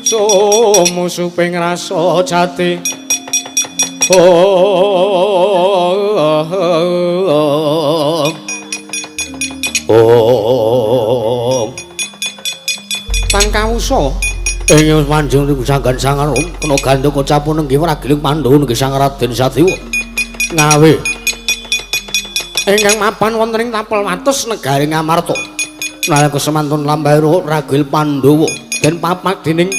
Sumusuping rasa jati. Oh. Tan kawusa ing manjung niku sanggan sangar kena gandhaka capun nenggih wragiling Pandhawa nenggih Sang Raden Sadewa ngawe ingkang mapan wonten ing tapel wates negari Ngamarta. Nalika semantun lampahe ragil Pandhawa den papak dening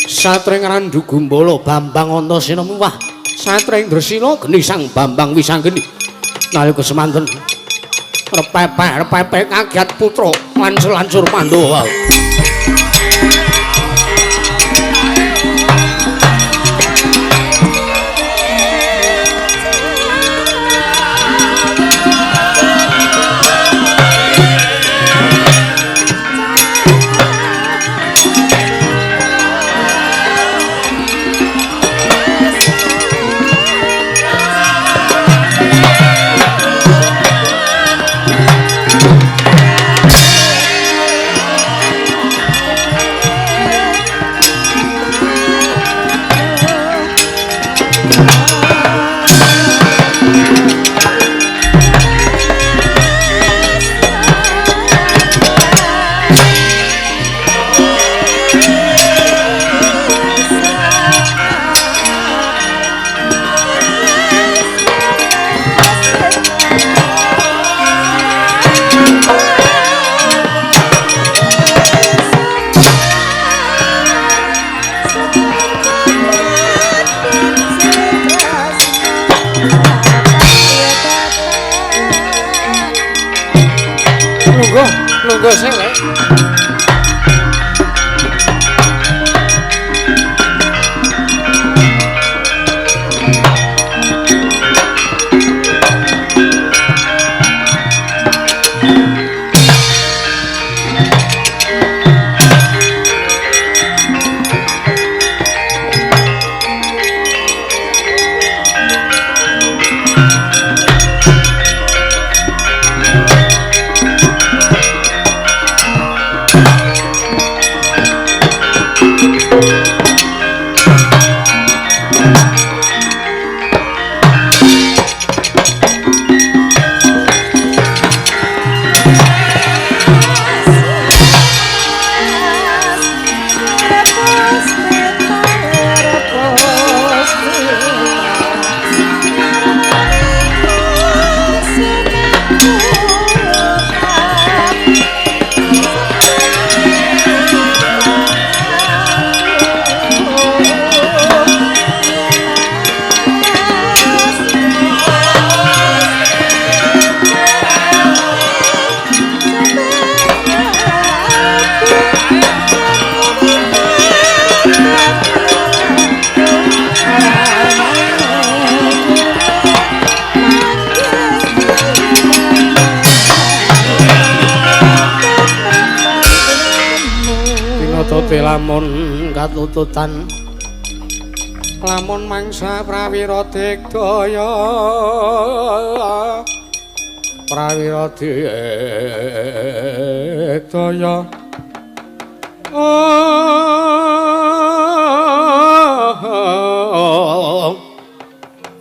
Satring Randu Gumbala Bambang Antasena miwah Satring Indrasila geni Sang Bambang Wisanggeni. Nalika semantun repepek-repepek kagiat putra lancur-lancur Pandhawa. Lungguh sing le. Lamun katututan lamun mangsa prawira digdaya prawira digdaya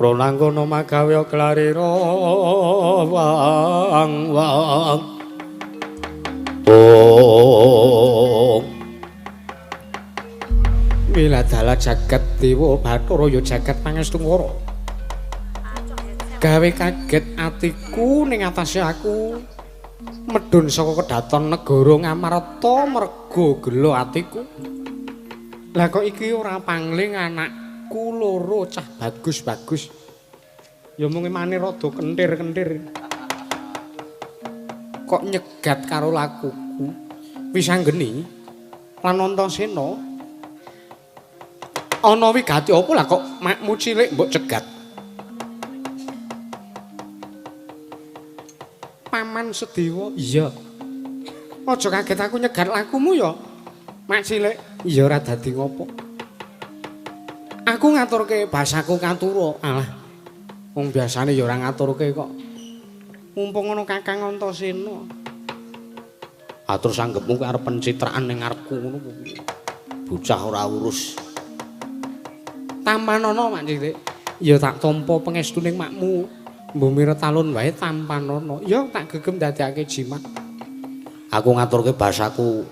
pronangkono magawe klarira wang wang oh. Wiladala jagat dewa Bathara ya jagat pangestungkara. Gawe kaget atiku ning atase aku medhun saka kedaton negara Ngamarta merga gela atiku. Lah kok iki ora pangling anakku loro cah bagus-bagus. Ya mung emane rada kentir-kentir. Kok nyegat karo lakuku. Wisanggeni lan Antasena ana wigati apa lah kok makmu cilik mbok cegat. Paman Sedewa, iya. Aja kaget aku nyegat lakumu ya. Mak cilik, iya ora dadi ngopo. Aku ngaturke basaku katura. Alah. Wong biasane ya ora ngaturke kok. Mumpung ana Kakang Antasena. Atur sanggepmu arep pencitraan ning ngarepku ngono kuwi. Bocah ora urus. Tampanono Mak Cilik. Ya tak tampa pangestuning makmu. Bumi Talun wae tampanono. Ya tak gegem dadekake jimat. Aku ngaturke bahasaku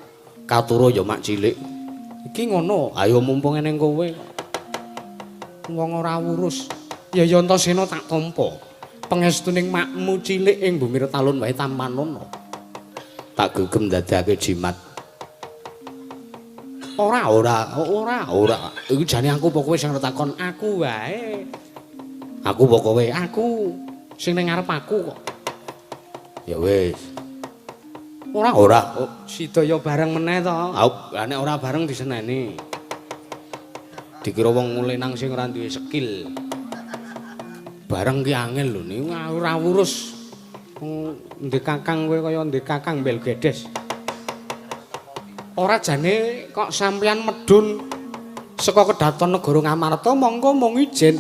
katura ya Mak Cilik. Iki ngono, ayo mumpung eneng kowe. Wong ora urus. Ya ya Antasena tak tampa. Pangestuning makmu cilik ing Bumi Talun wae tampanono. Tak gegem dadekake jimat. Ora ora ora ora. Iku jane aku apa kowe sing takon aku wae. Aku apa kowe? Aku sing ning ngarep aku kok. Ya wis. Ora ora. Oh, sida ya bareng meneh to. Ha nek ora bareng diseneni. Dikira wong lenang sing ora duwe skill. Bareng ki angel lho niku ora urus. Ndek kakang kowe kaya ndek kakang bel gedes. Ora jane kok sampeyan medhun saka kedaton negara Ngamarta mongko mung ijen.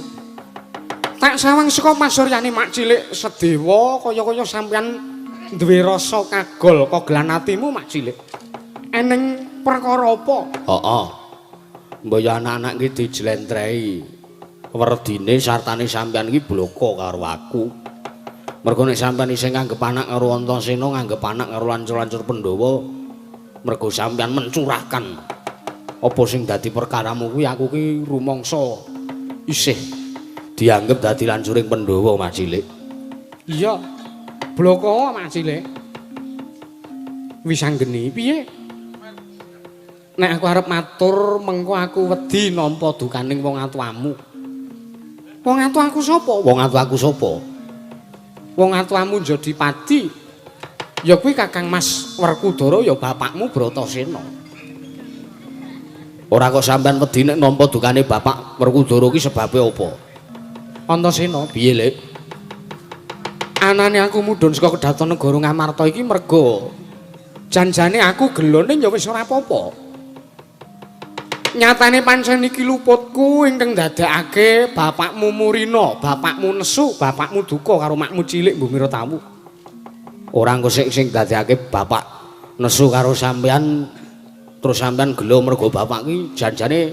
Tak sawang saka pasuryane Mak Cilik Sedewa kaya-kaya sampeyan duwe rasa kagol kogelan atimu Mak Cilik. Eneng perkara apa? Heeh. Mbok ya anak-anak iki dijlentrehi. Werdine sartane sampeyan iki bloko karo aku. Mergo nek sampeyan isih nganggep anak karo Antasena, nganggep anak karo lancur-lancur Pandhawa, mergo sampeyan mencurahkan apa sing dadi perkaramu kuwi aku ki rumangsa isih dianggep dadi lancuring Pandhawa Mak Cilik. Iya. Bloko Mak Cilik. Wis anggeni piye? Nek aku arep matur mengko aku wedi nampa dukaning wong atuamu. Wong atuaku sapa? Wong atuaku sapa? Wong atuamu njadi padi. Ya kuwi Kakang Mas Werkudara ya bapakmu Bratasena. Ora kok sampean wedi nek nampa dukane bapak Werkudara ki sebabe apa? Antasena, piye, Lek? Anane aku mudhun saka kedaton negara Ngamarta iki mergo janjane aku gelone ya wis ora apa-apa. Nyatane pancen iki luputku ingkang dadekake bapakmu murina, bapakmu nesu, bapakmu duka karo makmu cilik Bumi Tawu. Ora engko sing dadekake bapak nesu karo sampean terus sampean gelo mergo bapak ki janjane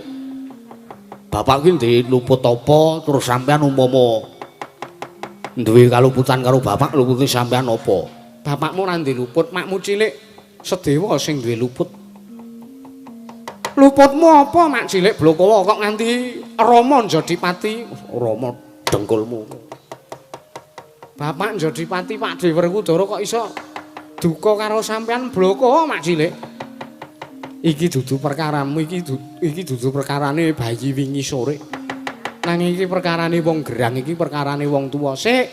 bapak ki ndek luput apa terus sampean umpama duwe kaluputan karo bapak lupute sampean apa? Bapakmu ora ndek luput, makmu cilik Sedewa sing duwe luput. Luputmu apa Mak Cilik Blokowa kok nganti Rama njadi pati? Rama dengkulmu. Bapak njadi pati Pak Dewi Werkudara kok iso duka karo sampean Blokowa Mak Cilik? Iki dudu perkaramu, iki dudu perkarane bayi wingi sore. Nanging iki perkarane wong gerang, iki perkarane wong tuwa. Sik.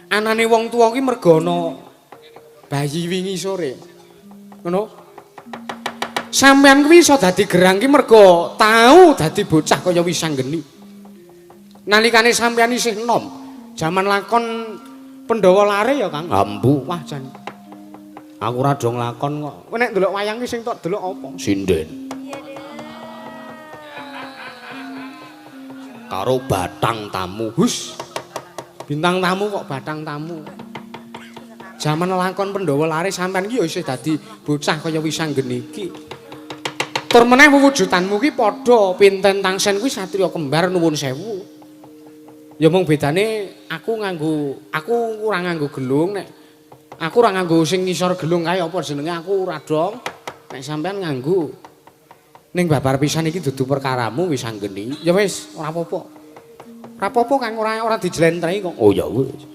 Anane wong tuwa ki mergo ana bayi wingi sore. Ngono? Sampeyan kuwi iso dadi gerang ki mergo tau dadi bocah kaya Wisanggeni. Nalikane sampeyan isih enom, jaman lakon Pandhawa Lare ya, Kang. Ambu. Wah, jan. Aku ora do nglakon kok. Kowe nek ndelok wayang ki sing tok delok apa? Sinden. Karo batang tamu. Hus. Bintang tamu kok batang tamu. Jaman lakon Pandhawa Lare sampeyan ki ya isih dadi bocah kaya Wisanggeni iki. Tur meneh wujudanmu ki padha pinten tangsen kuwi satriya kembar nuwun sewu. Ya mung bedane aku nganggo aku ora nganggo gelung nek aku ora nganggo sing ngisor gelung kae apa jenenge aku ora dong. Nek sampean nganggo ning babar pisan iki dudu perkaramu Wisanggeni. Ya wis ora apa-apa. Ora apa-apa Kang ora ora dijlentrehi kok. Oh ya wis.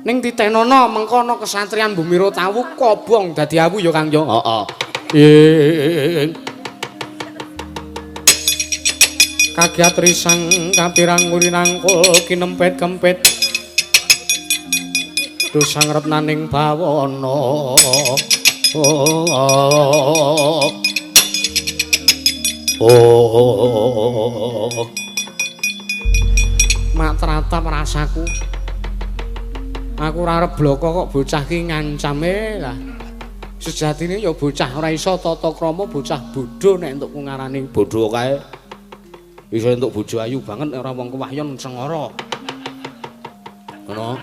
Ning titenono mengko ana kesatriyan Bumi Tawu kobong dadi awu ya Kang ya. Heeh. Kagiat risang kapirang ngurinangkul kinempet kempit dosang retnaning bawana. Oh. Mak tratap rasaku. Aku ora arep bloko kok bocah ki ngancame lah. Sejatine ya bocah ora iso tata krama, bocah bodho nek entuk ngarani bodho kae. Iso entuk bojo ayu banget nek ora wong kewahyon sengara. Ngono.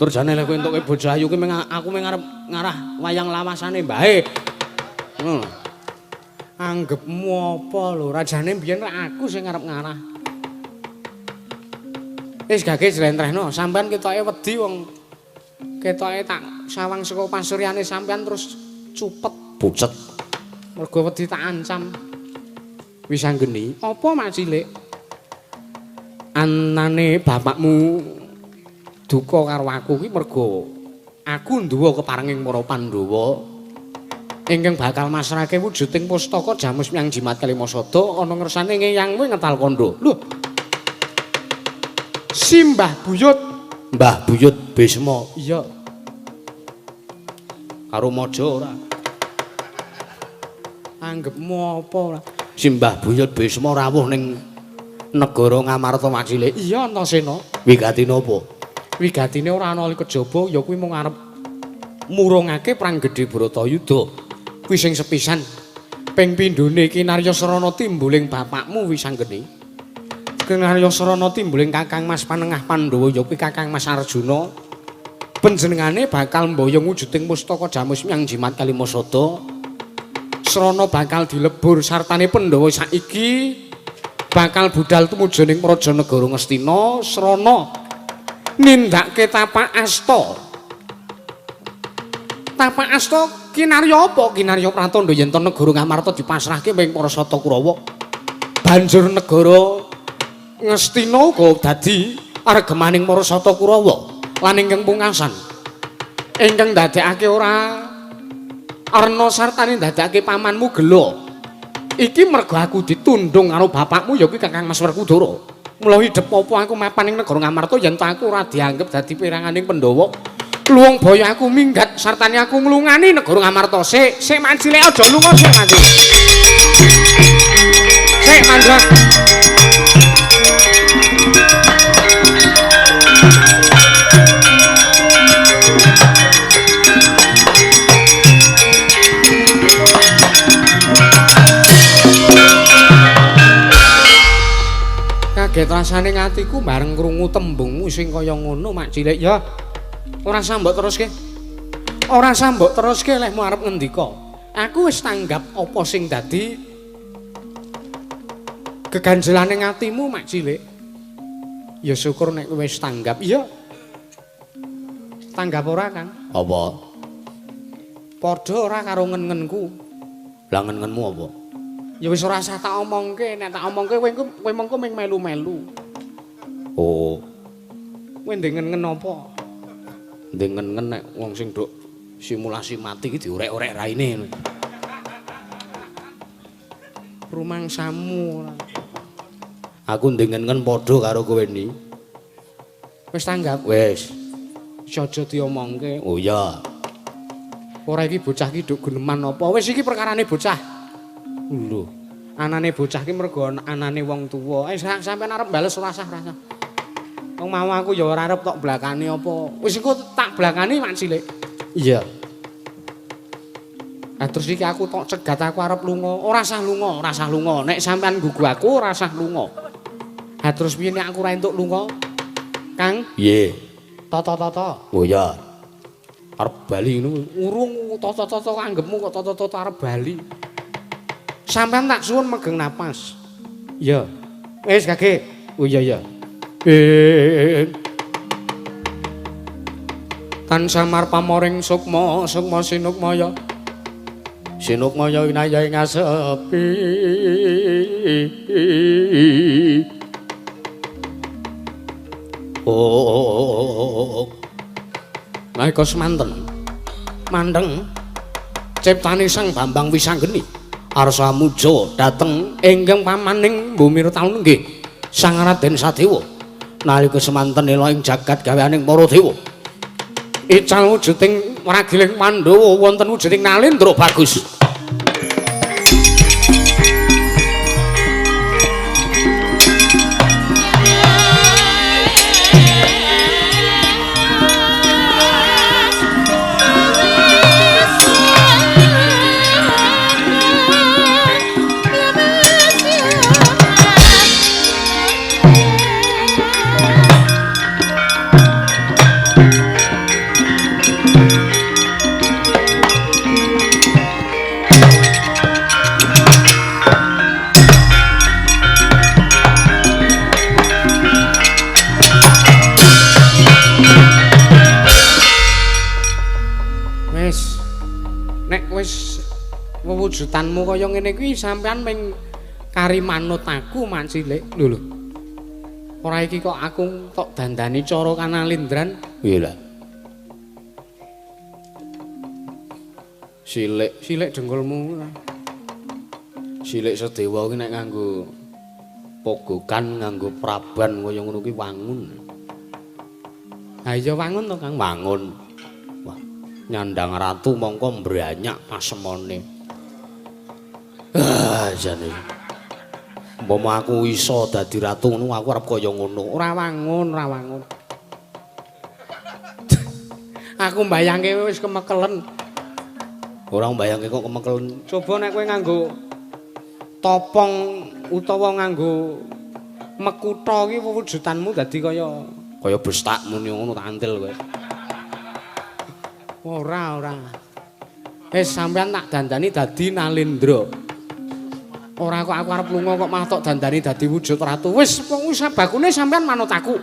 Tur jane lek kowe entuke bocah ayu ki aku mung arep ngarah wayang lawasane mbahe. Ngono. Anggepmu apa lho? Rajane mbiyen rek aku sing arep ngarah. Wis gage jlentrehno, sampean ketoke wedi wong ketoke tak sawang saka pasuryane sampean terus cupet pucet. Mergo wedi tak ancam. Wis anggeni, apa Mak Cilik? Anane bapakmu duka karo aku ki mergo aku nduwa keparenging para Pandhawa ingkang bakal masrahke wujuding pustaka Jamus Miang Jimat Kalimasada ana ngersane ngeyangmu ngetal kandha. Lho. Simbah Buyut, Mbah Buyut Bisma. Iya. Karo Maja ora? Anggepmu apa ora? Simbah Buyut Bisma rawuh ning negara Ngamarta Mak Cilik. Iya, Antasena. Wigatine apa? Wigatine ora ana kejaba ya kuwi mung arep murungake perang gedhe Bharatayuda. Kuwi sing sepisan. Ping pindhone Kinarya Srana timbuling bapakmu wis anggene. Kinarya Srana timbuling Kakang Mas Panengah Pandhawa ya kuwi Kakang Mas Arjuna. Panjenengane bakal mboyong wujuding pustaka Jamus Miang Jimat Kalimasada. Srana bakal dilebur sartane Pandhawa saiki bakal budal tumuju ning Praja Negara Ngastina. Srana nindakake tapak asta. Tapak asta kinarya apa? Kinarya pratandha yen to negara Ngamarta dipasrahke ing para Sata Kurawa. Banjur negara Ngastina uga dadi argemaning para Sata Kurawa lan ingkang pungkasan ingkang ndadekake ora arna sartane ndadekake pamanmu gela. Iki mergo aku ditundung karo bapakmu ya kuwi Kakang Mas Werkudara. Mula hidep apa aku mapan ing negara Ngamarta yen to aku ora dianggep dadi peranganing Pandhawa. Luwung boyo aku minggat sartane aku nglungani negara Ngamarta. Sik, sik Mak Cilik aja lunga sik Mak Cilik. Sik mandra. Kaget rasane atiku bareng krungu tembungmu sing kaya ngono Mak Cilik ya. Ora sambok teruske. Ora sambok teruske lehmu arep ngendika. Aku wis tanggap apa sing dadi geganjelane atimu Mak Cilik. Ya syukur nek kowe wis tanggap. Iya. Tanggap ora, Kang? Apa? Padha ora karo ngen-ngenku. Lah ngen-ngenmu apa? Ya wis ora usah tak omongke, nek tak omongke kowe mengko ming melu-melu. Oh. Kowe ndek ngen-ngen apa? Ndek ngen-ngen nek wong sing nduk simulasi mati iki diorek-orek raine. Rumangsamu ora. Aku ndek ngen-ngen padha karo kowe ni. Wis tanggap? Wis. Aja diomongke. Oh iya. Ora iki bocah iki nduk guneman apa? Wis iki perkarane bocah. Lho, anane bocah ki mergo anane wong tuwa. Sampeyan arep bales ora sah, ora sah. Wong mau aku ya ora arep tok blakani apa. Wis engko tak blakani Mak Cilik. Iya. Lah terus iki aku tok cegat aku arep lunga. Ora sah lunga, ora sah lunga. Nek sampeyan nggugu aku ora sah lunga. Ha terus piye nek aku ora entuk lunga? Kang? Piye? Tata-tata. Oh iya. Arep bali ngono. Urung tata-tata anggepmu kok tata-tata arep bali. Sampeyan tak suwun megeng napas. Iya. Wis kage. Oh iya iya. Tan samar pamoring sukma, sukma sinukmaya. Sinukmaya winaya ing asepi. Oh. Nalika semanten mandeng ciptane Sang Bambang Wisanggeni arsa muja dhateng ingkang pamaning bumi taun nggih Sang Raden Sadewa. Nalika semanten ela ing jagat gaweaning para dewa. Ical wujuding ragiling Pandhawa wonten wujuding Nalendra bagus. Wis. Nek wis wewujudanmu kaya ngene kuwi sampean ming kari manut aku man cilik. Lho lho. Ora iki kok aku tok dandani cara kanalindran. Piye lah? Silik, silik dengkulmu. Silik Sedewa kuwi nek nganggo pogokan, nganggo praban kaya ngono kuwi wangun. Ha iya wangun to, Kang? Wangun. Wah, nyandang ratu mongko mbranyak pasemone. Ah, jane. Umpama aku iso dadi ratu ngono aku arep kaya ngono. Ora wangun, ora wangun. Aku mbayangke wis kemekelen. Ora mbayangke kok kemekelen. Coba nek kowe nganggo topong utawa nganggo mekutha iki wujudanmu dadi kaya kaya bestak muni ngono tak antil kowe. Ora, ora. Wis sampean tak dandani dadi Nalendra. Ora kok aku arep lunga kok malah tok dandani dadi wujud ratu. Wis wong wis bakune sampean manut aku.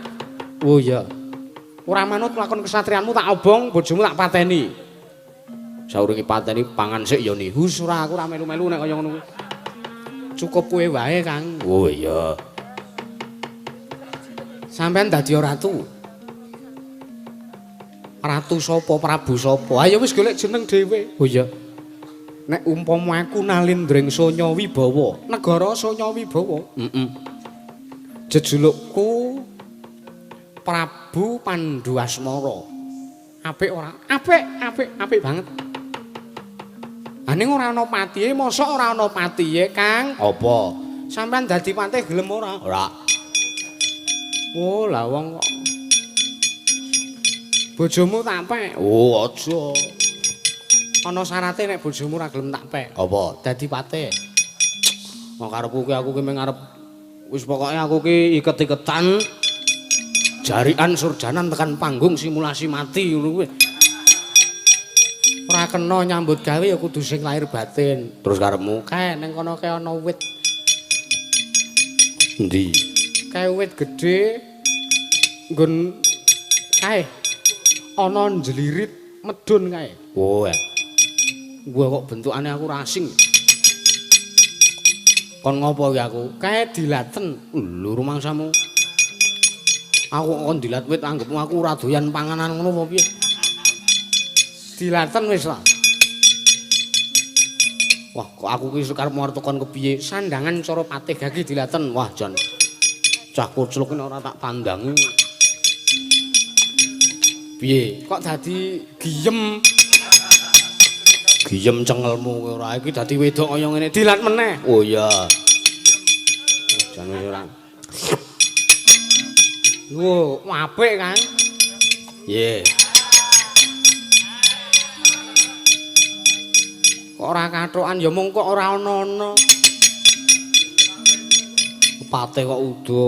Oh iya. Ora manut lakon kesatrianmu tak obong, bojomu tak pateni. Saurunge pateni pangan sik ya ni. Hus ora aku ora melu-melu nek kaya ngono kuwi. Cukup kowe wae, Kang. Oh iya. Sampean dadi ratu. Ratu sapa, Prabu sapa? Ayo wis golek jeneng dhewe. Oh iya. Nek umpama aku Nalindring Sonya Wibawa, negara Sonya Wibawa. Heeh. Jejulukku Prabu Pandu Asmara. Apik ora? Apik, apik, apik banget. Ha ning ora ana patihe, mosok ora ana patihe, Kang? Apa? Sampeyan dadi patih gelem ora? Ora. Oh, lah wong kok. Bojomu tak pek. Oh, aja. Ana syarate nek bojomu ora gelem tak pek. Apa? Dadi patih. Wong karepku ki aku ki mung arep wis pokoke aku ki iket-iketan jarikan surjanan tekan panggung simulasi mati ngono kuwi. Ora kena nyambut gawe ya kudu sing lahir batin. Terus karepmu kae ning kono kae ana wit. Endi? Kae wit gedhe nggon kae ana njlirit medun kae. Oh. Gua kok bentukane aku ora asing. Kon ngopo iki aku? Kae dilaten. Lho rumangsamu. Aku kok kon dilat wit anggepmu aku ora doyan panganan ngono apa piye? Dilaten wis lah. Wah, kok aku ki karepmu arep tekon kepiye? Sandangan cara patih gagi dilaten. Wah, jan. Cah kocluk nek ora tak tandangi. Piye? Kok dadi giyem? Giyem cengelmu kowe ora iki dadi wedok kaya ngene. Dilat meneh. Oh iya. Jan wis ora. Lho, apik, Kang. Piye? Kok ora kathokan ya mung kok ora ana-ana. Patih kok udo.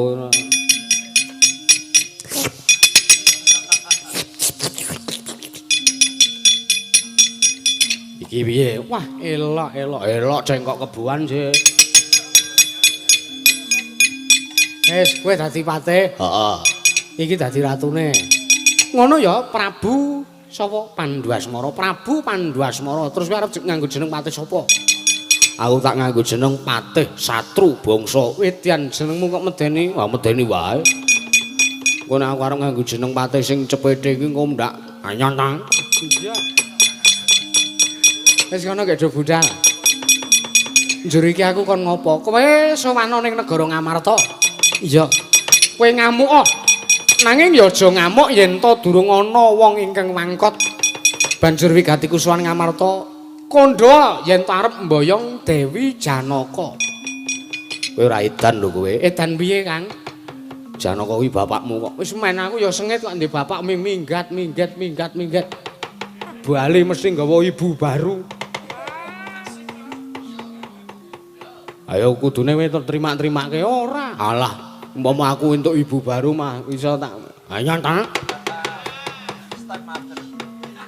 Iki piye? Wah, elok, elok. Elok cengkok kebuan sih. Wis, kowe dadi patih. Heeh. Iki dadi ratune. Ngono ya, Prabu sapa? Pandu Asmara. Prabu Pandu Asmara. Terus kowe arep nganggo jeneng patih sapa? Aku tak nganggo jeneng Patih Satru Bangsa. Wedyan jenengmu kok medeni? Wah, medeni wae. Engko nek aku arep nganggo jeneng patih sing cepete iki engko ndak anyantang. Iya. Wis kono gek do budal. Njur iki aku kon ngopo? Kowe sowan ning negara Ngamarta. Iya. Kowe ngamuk oh. Nanging ya aja ngamuk yen to durung ana wong ingkang wangkot. Banjur wigatiku sowan Ngamarta. Kandha yen to arep mboyong Dewi Janaka. Kowe ora edan lho kowe. Edan piye, Kang? Janaka kuwi bapakmu kok. Wis men aku ya sengit kok ndek bapak minggat minggat minggat minggat. Bali mesti nggawa ibu baru. Ayo kudune kowe terima-terimake ora. Alah, umpama aku entuk ibu baru mah iso tak anyantang.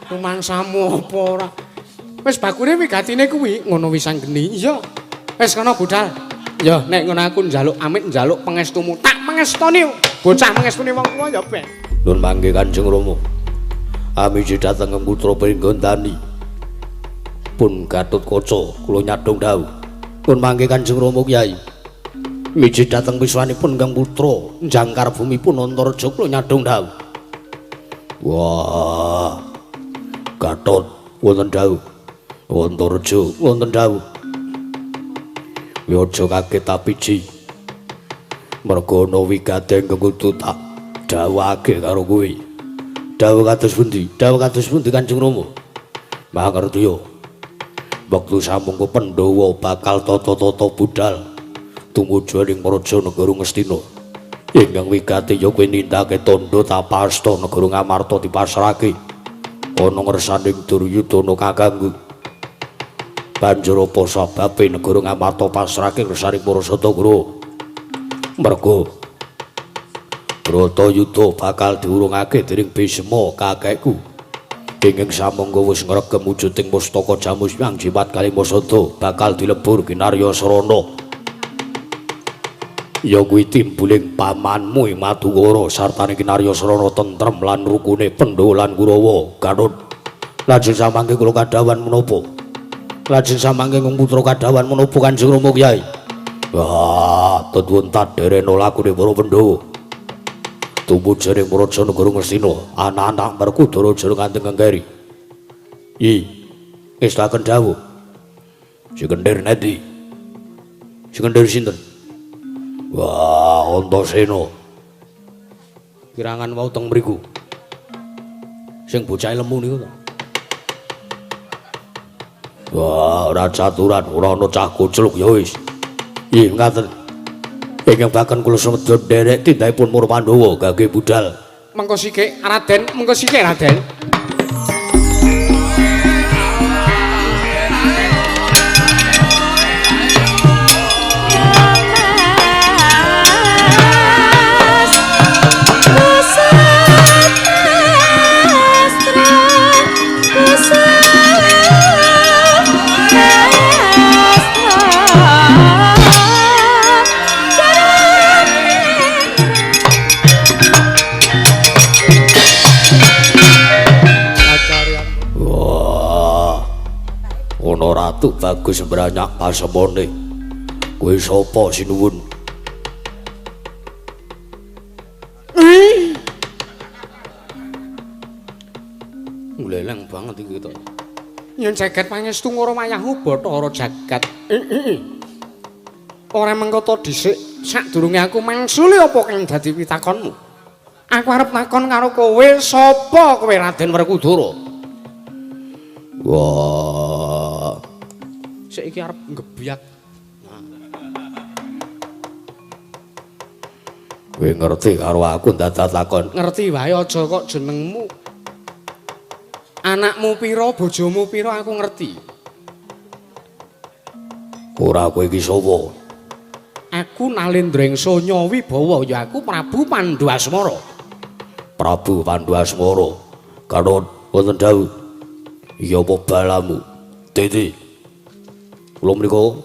Rumangsamu apa ora? Wis bakune wigatine kuwi ngono wis anggeni. Iya. Wis kono budal. Ya nek ngono aku njaluk amit njaluk pangestumu. Tak pangestoni bocah pangestune wong tuwa ya ben. Nun mangke Kanjeng Rama. Amiji dhateng putra Pringgondani. Pun Gatotkaca kula nyadhong dawuh. Pun mangke Kanjeng Rama Kyai. Miji dhateng wiswanipun Kang Putra njangkar bumipun Antareja kula nyadhong dawuh. Wah. Gatot wonten dawuh. Antareja wonten dawuh. Kowe aja kaget tapiji. Merga ana wigati ingkang kudu tak dawuhake karo kowe. Dawuh kados pundi? Dawuh kados pundi Kanjeng Rama? Mangerti yo. Wektu samangka Pandhawa bakal tata-tata budhal tumuju ing Praja Negara Ngastina. Ingkang wigati ya kowe nindakake tandha tapasta negara Ngamarta dipasrahake ana ngersaning Duryudana kakangku. Banjur apa sababe negara Ngamarta pasrahake ngersaning para Satagara? Merga Bratayuda bakal diurungake dening Bisma kakekku. Ingkang samangga wis ngregem wujuding pustaka Jamus Yang Jimat Kalimasada bakal dilebur Kinarya Srana. Ya kuwi timbuling pamanmu ing Madukara sartane Kinarya Srana tentrem lan rukune Pandhawa lan Kurawa. Gatot lajeng samangke kula kadhawuhan menapa? Lajeng samangke Kang Putra kadhawuhan menapa Kanjeng Rama Kyai? Wah, tuwun taderena lakune para Pandhawa. Tumuju ing Praja Negara Ngastina, anak-anak Werkudara jero nganti ngengkeri. I, ngestaken dawuh. Si Kendir nendi? Si Kendir sinten? Wah, Antasena. Kirangan wau teng mriku. Sing bocah lemu niku to. Wah, ora caturan, ora ana cah gojlok ya wis. Nggih, ngaten. Ingkang baken kula sumedha nderek tindakipun para Pandhawa gage budhal. Mengko sikik Raden, mengko sikik Raden. Ratu bagus mbranyak pasemone. Kowe sapa sinuwun? Ngleleng banget iki to. Yen jagat pangestu ngoro wayahmu Bathara jagat. Ora mengko to dhisik sadurunge aku mangsuli apa kang dadi pitakonmu. Aku arep takon karo kowe sapa kowe Raden Werkudara? Wah. Sik iki arep nggebyak. Kowe ngerti karo aku dadak takon. Ngerti wae aja kok jenengmu. Anakmu pira, bojomu pira aku ngerti. Ora kowe iki sapa? Aku Nalendra Sonya Wibawa ya aku Prabu Pandu Asmara. Prabu Pandu Asmara. Gatot wonten dawuh. Iya apa balamu? Titi. Kula mriku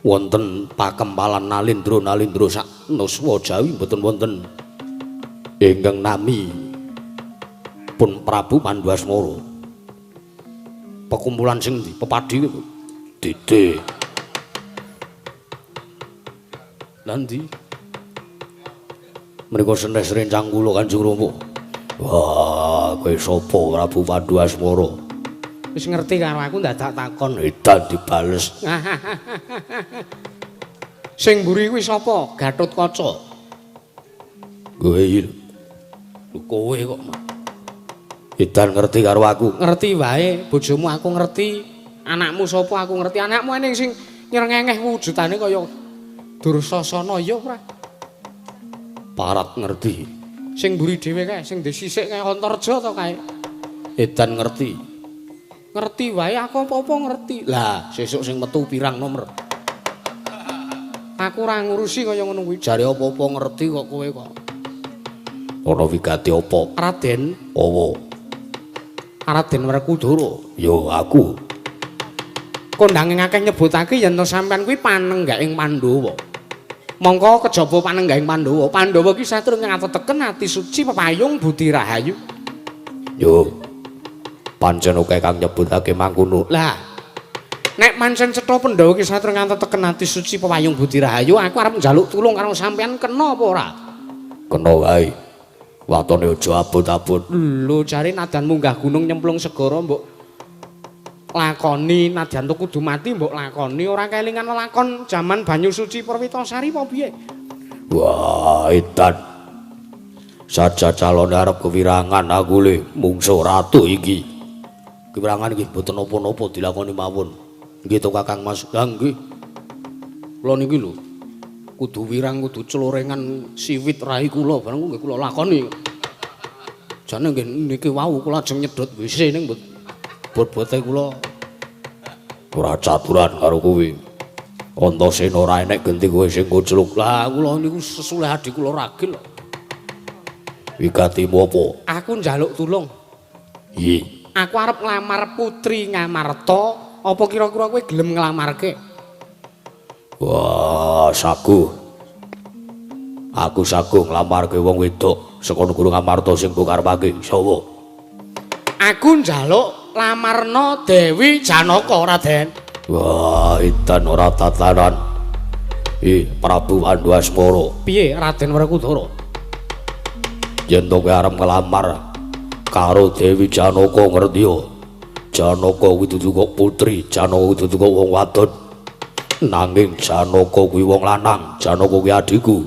wonten pakempalan Nalendra sak nuswa Jawi mboten wonten ingkang nami pun Prabu Pandu Asmara. Pekumpulan sing ndi? Pepadi kuwi. Titi. Lha ndi? Mriku senes rencang kula Kanjeng Rama. Wah, kowe sapa Prabu Pandu Asmara? Wis ngerti karo aku ndadak takon. Edan dibales. Sing mburi kuwi sapa? Gatotkaca. Kowe iki lho. Kowe kok. Edan ngerti karo aku. Ngerti wae, bojomu aku ngerti, anakmu sapa aku ngerti. Anakmu ning sing nyerengeh wujudane kaya Dursasana ya ora? Parat ngerti. Sing mburi dhewe kae, sing disisik kae Antareja to kae. Edan ngerti. Ngerti wae aku apa-apa ngerti. Lah, sesuk sing metu pirang nomor? Aku ora ngurusi kaya ngono kuwi. Jare apa-apa ngerti kok kowe kok. Ana wigati apa? Raden. Apa? Raden Werkudara. Ya aku. Kondhange akeh nyebutake yen to sampean kuwi panenggaking Pandhawa. Mongko kejaba panenggahing Pandhawa. Pandhawa ki satrung ngateteken ati suci pepayung budi rahayu. Yo. Pancen akeh kang nyebutake mangkono. Lah, nek pancen cetha Pandhawa ki satria nganti teken ati suci pewayung budi rahayu, aku arep njaluk tulung karo sampean kena apa ora? Kena wae. Watone aja abot-abot. Lho, jare nadan munggah gunung nyemplung segara mbok lakoni, nadyan to kudu mati mbok lakoni, ora kelingan lakon jaman Banyu Suci Perwitasari apa piye? Wah, edan. Saja calon arep kewirangan aku le mungsuh ratu iki. Kewirangan iki mboten napa-napa dilakoni mawon. Nggih to Kakang Mas? Lah nggih. Kula niki lho kudu wirang, kudu celorengan siwit rai kula bareng nggih kula lakoni. Jane nggih niki wau kula ajeng nyedot WC ning bot-bote kula ora caturan karo kowe. Antasena ora enek genti kowe sing kocluk. Lah kula niku sesulih adi kula ragil. Wigatimu apa? Aku njaluk tulung. Iya. Aku arep nglamar putri Ngamarta, apa kira-kira kowe gelem nglamarke? Wah, sagu. Aku sagu nglamarke wong wedok saka negara Ngamarta sing mbok karepake. Sapa? Aku njaluk lamarna Dewi Janaka, Raden. Wah, edan ora tatanan. Ih, Prabu Pandu Asmara. Piye Raden Werkudara? Yen to kowe arep nglamar karo Dewi Janaka ngerti yo. Janaka kuwi dudu kok putri, Janaka kuwi dudu kok wong wadon. Nanging Janaka kuwi wong lanang, Janaka kuwi adhiku.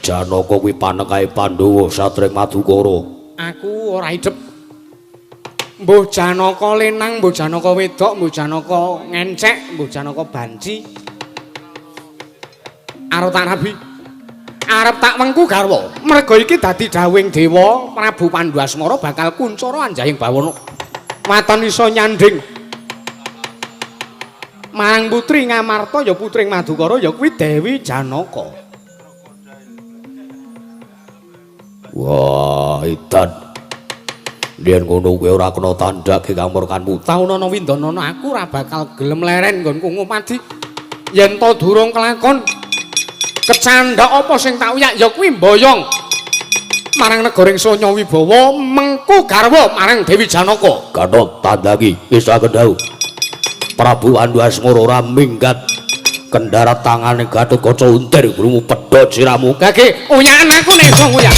Janaka kuwi panekae Pandhawa satring Madukara. Aku ora idep. Mbuh Janaka lenang, mbuh Janaka wedok, mbuh Janaka ngencek, mbuh Janaka banci. Arep tak rabi. Arep tak wengku garwa. Merga iki dadi dawuhing dewa Prabu Pandu Asmara bakal kuncara anjaying bawana. Waton iso nyanding marang putri Ngamarta ya putring Madukara ya kuwi Dewi Janaka. Wah, edan. Yen ngono kowe ora kena tandhake kamurkanmu. Taunana windanana aku ora bakal gelem leren nggonku ngupadi. Yen to durung kelakon kecandhak apa sing tak uyak ya kuwi mboyong marang negaring Sonya Wibawa mengku garwa marang Dewi Janaka. Gatot tandhaki wis kendhau. Prabu Pandu Asmara ora minggat kendharat tangane Gatotkaca untir krungu pedhot siramu. Gage uyakan aku nek iso nguyak.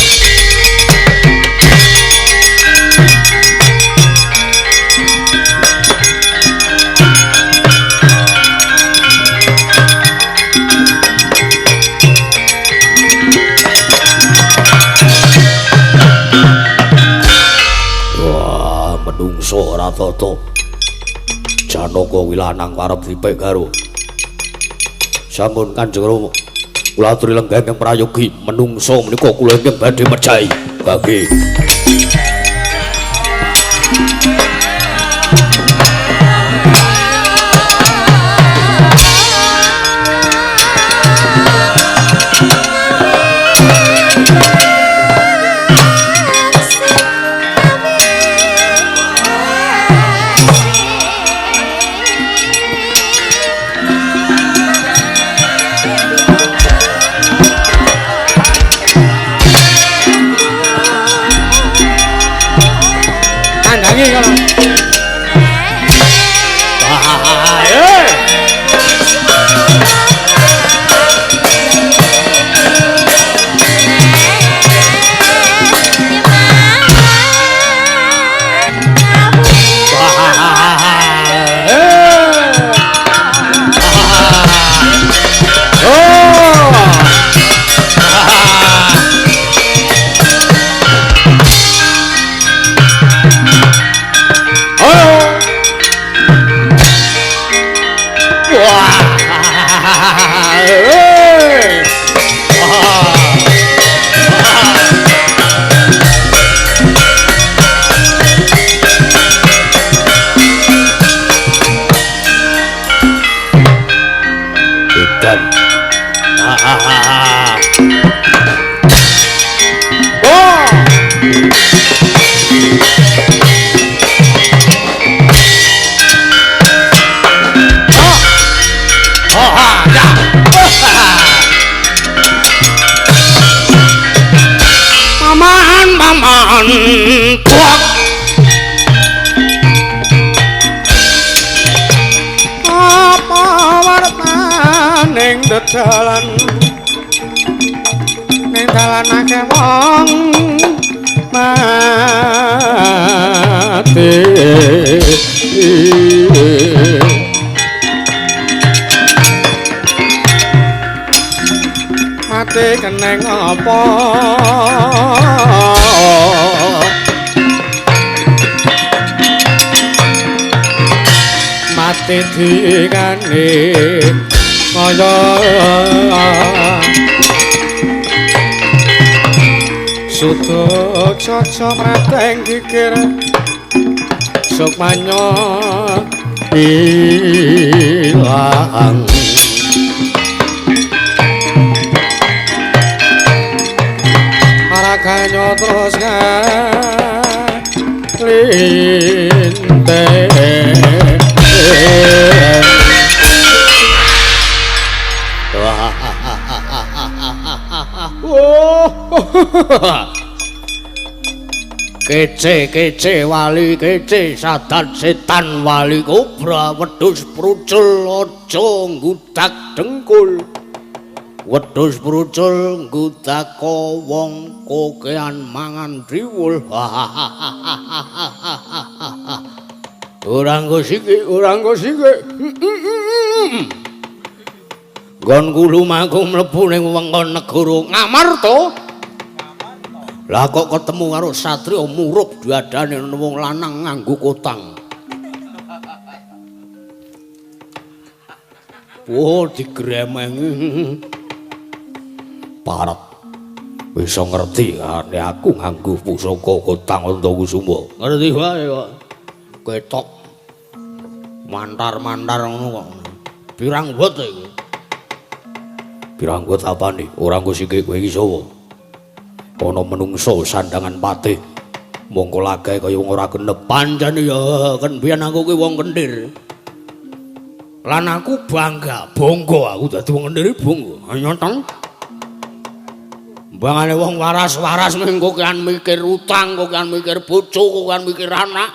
Wah, menungso ora tata. Janaka kuwi lanang arep dipek karo. Sampun Kanjeng Rama, kula aturi lenggah ingkang prayogi menungso menika kula ingkang badhe mejahi. Bagi Dedalan ning dalan akeh wong mati. Mati keneng apa? Mati dikane kaya sutuk caca mrateng kikir sukmanya ilang. Araganya terus ngalinte. Kece kece wali kece sadat setan wali kobra wedhus prucul aja nggudak dengkul. Wedhus prucul nggudak wong kokean mangan driwul. Ora nggo siki, ora nggo siki. Nggonku lumaku mlebu ning wewengkon negara Ngamarta. Lah kok ketemu karo satriya murup dadane wong lanang nganggo kotang. Oh, digremengi. Parek. Wis ngerti nek aku nganggo pusaka kotang Antakusuma. Ngerti wae kok. Ketok mantar-mantar ngono kok. Pirang wot iki? Pirang wot apane? Ora nggo siki kowe iki sapa? Ana menungso sandangan patih. Mongko lagae kaya wong ora genep. Pancen ya ken biyen aku ki wong Kendir. Lan aku bangga, bangga aku dadi wong Kendir bangga. Nyatang. Mbangane wong waras-waras mung kokean mikir utang, kokean mikir bojo, kokean mikir anak.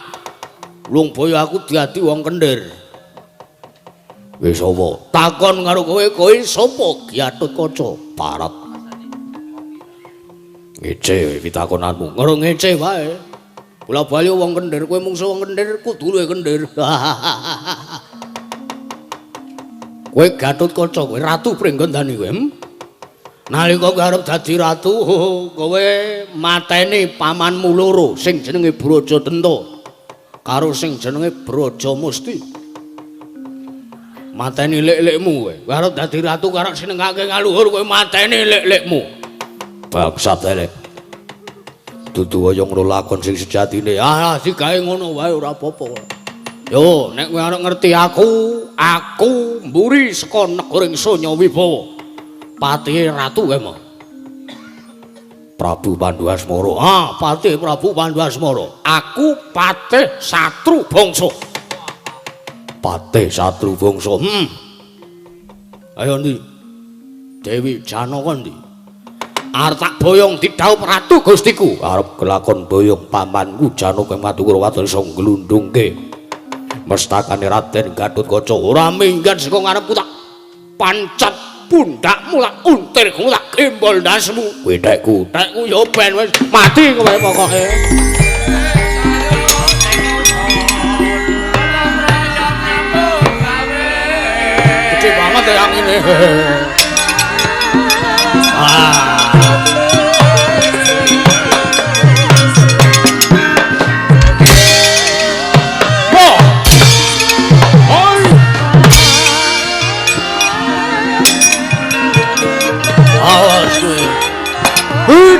Lung boyo aku dadi wong Kendir. Wis sapa? Takon karo kowe, kowe sapa? Gatotkaca. Parat. Ngece pitakonanmu. Ngono ngece wae. Bola bali wong Kendir, kowe mungsu wong Kendir kudu luwih Kendir. Kowe Gatotkaca, kowe ratu Pringgondani kowe. Nalika kowe arep dadi ratu, kowe mateni pamanmu loro sing jenenge Brajadenta karo sing jenenge Brajamusti. Mateni lek-lekmu kowe. Kowe arep dadi ratu karo senengake ngaluhur kowe mateni lek-lekmu. Bangsat elek. Dudu kaya ngono lakon sing sejatine. Ah, digawe ngono wae ora apa-apa. Yo, nek kowe arep ngerti aku, aku mburi saka negara Sonya Wibawa. Patihe ratu kae mau. Prabu Pandu Asmara. Ah, patih Prabu Pandu Asmara. Aku patih Satru Bangsa. Patih Satru Bangsa. Ayo ndi? Dewi Janaka ndi? Arep tak boyong didhawup ratu Gustiku. Arep kelakon boyong pamanku Janaka Madukara wadon iso nglundungke mestakane Raden Gatotkaca. Ora minggat saka ngarepku tak pancat pundakmu tak untirku tak gembol ndasmu. Kowe tekku, tekku ya ben wis mati kowe pokoke. Gede banget ya angine. Ah. Awas kowe. Weh.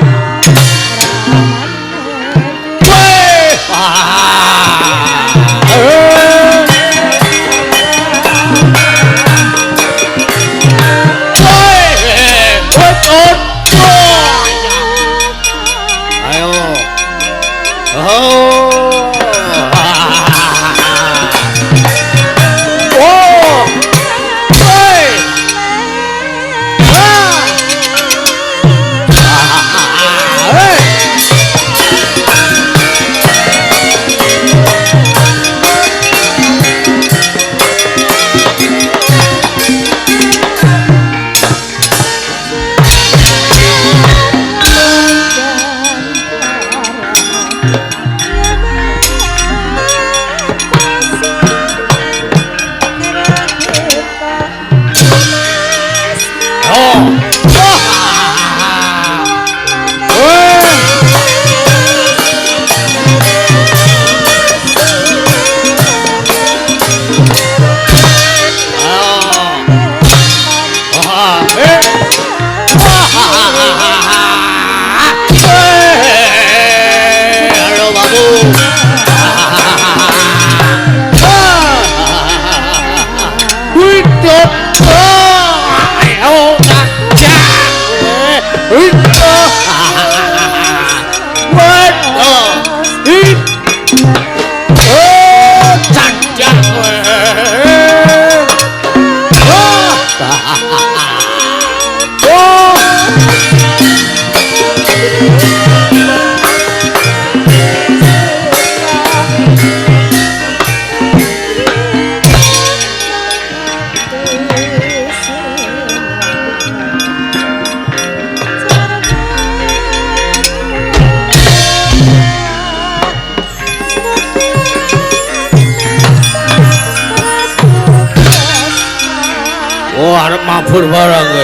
Wah, arep mabur barang kowe.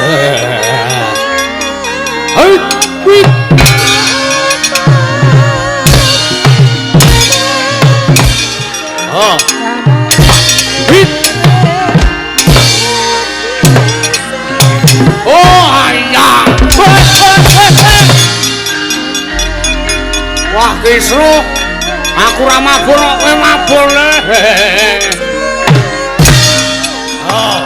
Hei, wih. Oh. Wih. Oh, ayah. Wah, kisruh. Aku ora mabur kok kowe mabur le. Oh.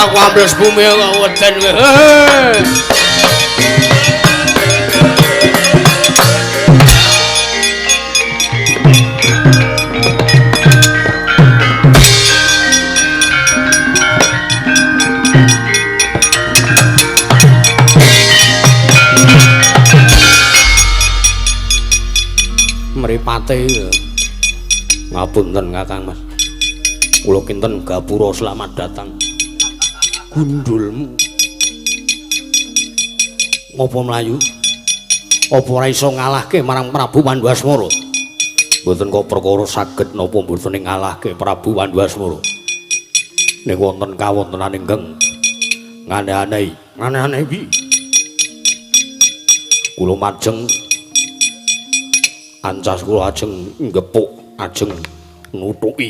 Aku ambles bumi kok weden kowe. Mripate. Ngapunten Kakang Mas. Kula kinten gapura selamat datang. Gundulmu ngopo mlayu? Apa ora iso ngalahke marang Prabu Pandhuasmara? Mboten kok perkara saged napa mboten ngalahke Prabu Pandhuasmara. Nek wonten kawontenan ingkang ngandhane, ngandhane iki kula majeng ancas kula ajeng nggepuk, ajeng nutuki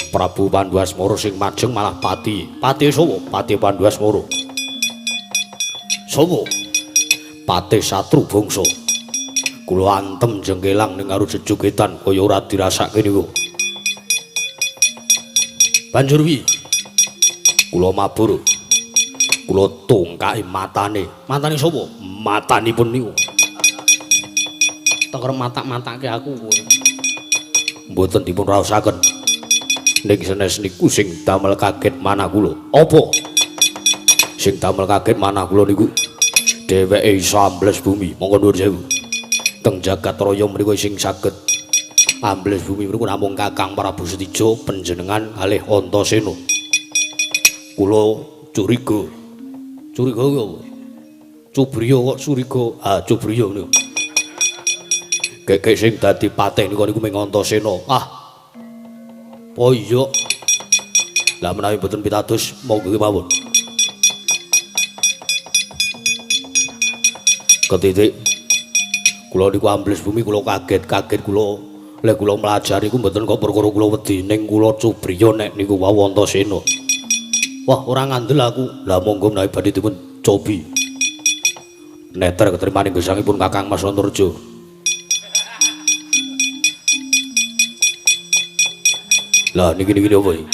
Prabu Pandhuasmara sing majeng malah pati. Pati sapa? Pati Pandhuasmara. Sapa? Pati Satru Bangsa. Kula antem jengkelang ning karo jejogetan kaya ora dirasake niku. Banjur wi kula mabur. Kula tungkake matane. Matane sapa? Matanipun niku. Teker matak-matake aku kowe. Mboten dipun raosaken. Ning senes niku sing damel kaget manah kula. Apa? Sing damel kaget manah kula niku dheweke iso ambles bumi. Monggo nuwun sewu. Teng jagat raya mriku sing saged ambles bumi mriku namung Kakang Prabu Setija panjenengan kalih Antasena. Kula curiga. Curiga kuwi apa? Cubriya kok curiga. Ah, cubriya niku. Gekek sing dadi patih niku niku mung Antasena. Ah. Oh iya. Lah menawi mboten pitados monggo kemawon. Ketitik kula niku ambles bumi kula kaget-kaget kula lek kula mlajar iku mboten kok perkara kula wedi ning kula cubriya nek niku wau Antasena. Wah, ora ngandel aku. Lah monggo menawi badhe dipun cobi. Neter ketrimaning gesangipun Kakang Mas Antarja. Lah niki niki napa iki?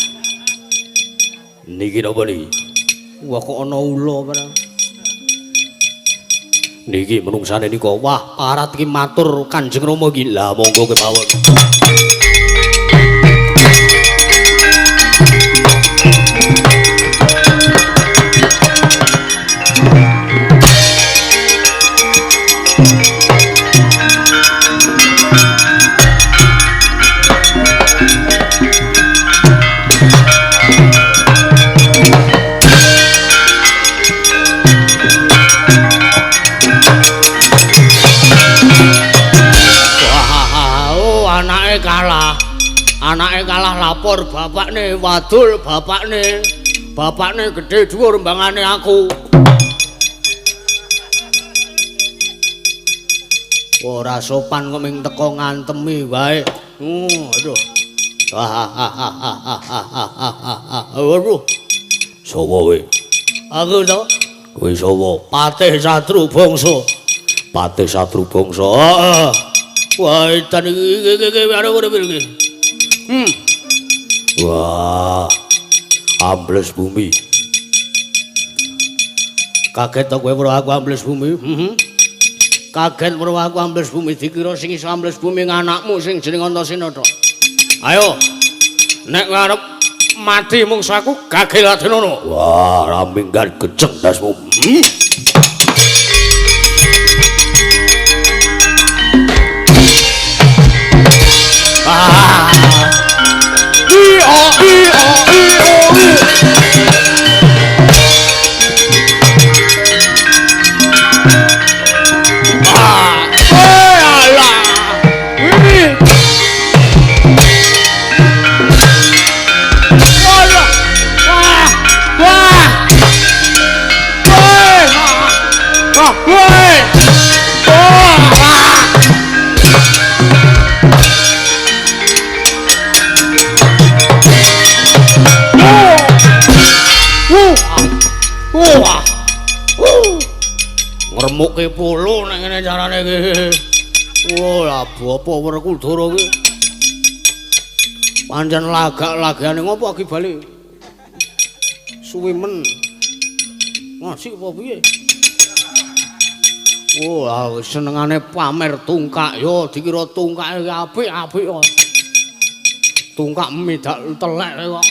Niki napa niki? Wah kok ana ula barang. Niki menungsane nika. Wah, parat iki matur Kanjeng Rama iki. Lah monggo kemawon. Anake kalah lapor bapakne, wadul bapakne. Bapakne gedhe dhuwur mbangane aku. Ora sopan kok ming teko ngantemi wae. Aduh. Aduh. Sapa kowe? Aku to. Kowe sapa? Patih Satru Bangsa. Patih Satru Bangsa. Heeh. Wah, edan iki iki iki. Wah. Ambles bumi. Kaget to kowe weruh aku ambles bumi? Kaget weruh aku ambles bumi, dikira sing iso ambles bumi anakmu sing jeneng Antasena to. Ayo. Nek kowe arep mati mungsu aku gagel adenono. Wah, ra minggat gejeng ndasmu. Ah. I o i o i o i. Ah. Eh alah. Ini. Wah. Wah. Wah. Woi. Wah, woi. Wah. Wah. Ngremuke polo nek ngene carane iki. Wah, labu apa Werkudara iki? Pancen lagak-lagane ngopo iki bali? Suwi men. Ngaji apa piye? Wah, senengane pamer tungkak yo dikira tungkake apik-apik kok. Tungkak midak telek kok.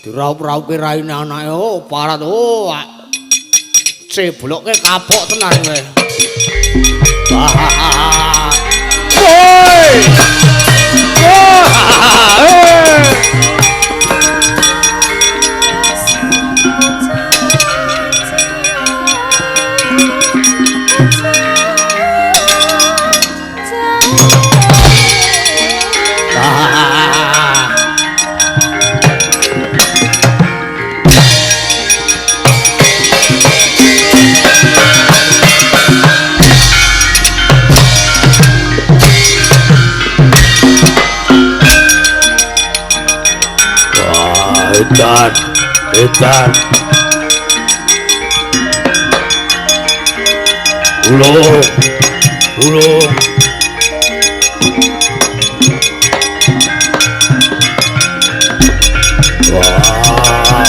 Diraup-raupe raine anake, oh parat, oh cebloke kapok tenan kowe. Woi. Edan, edan. Tulung, tulung. Wah.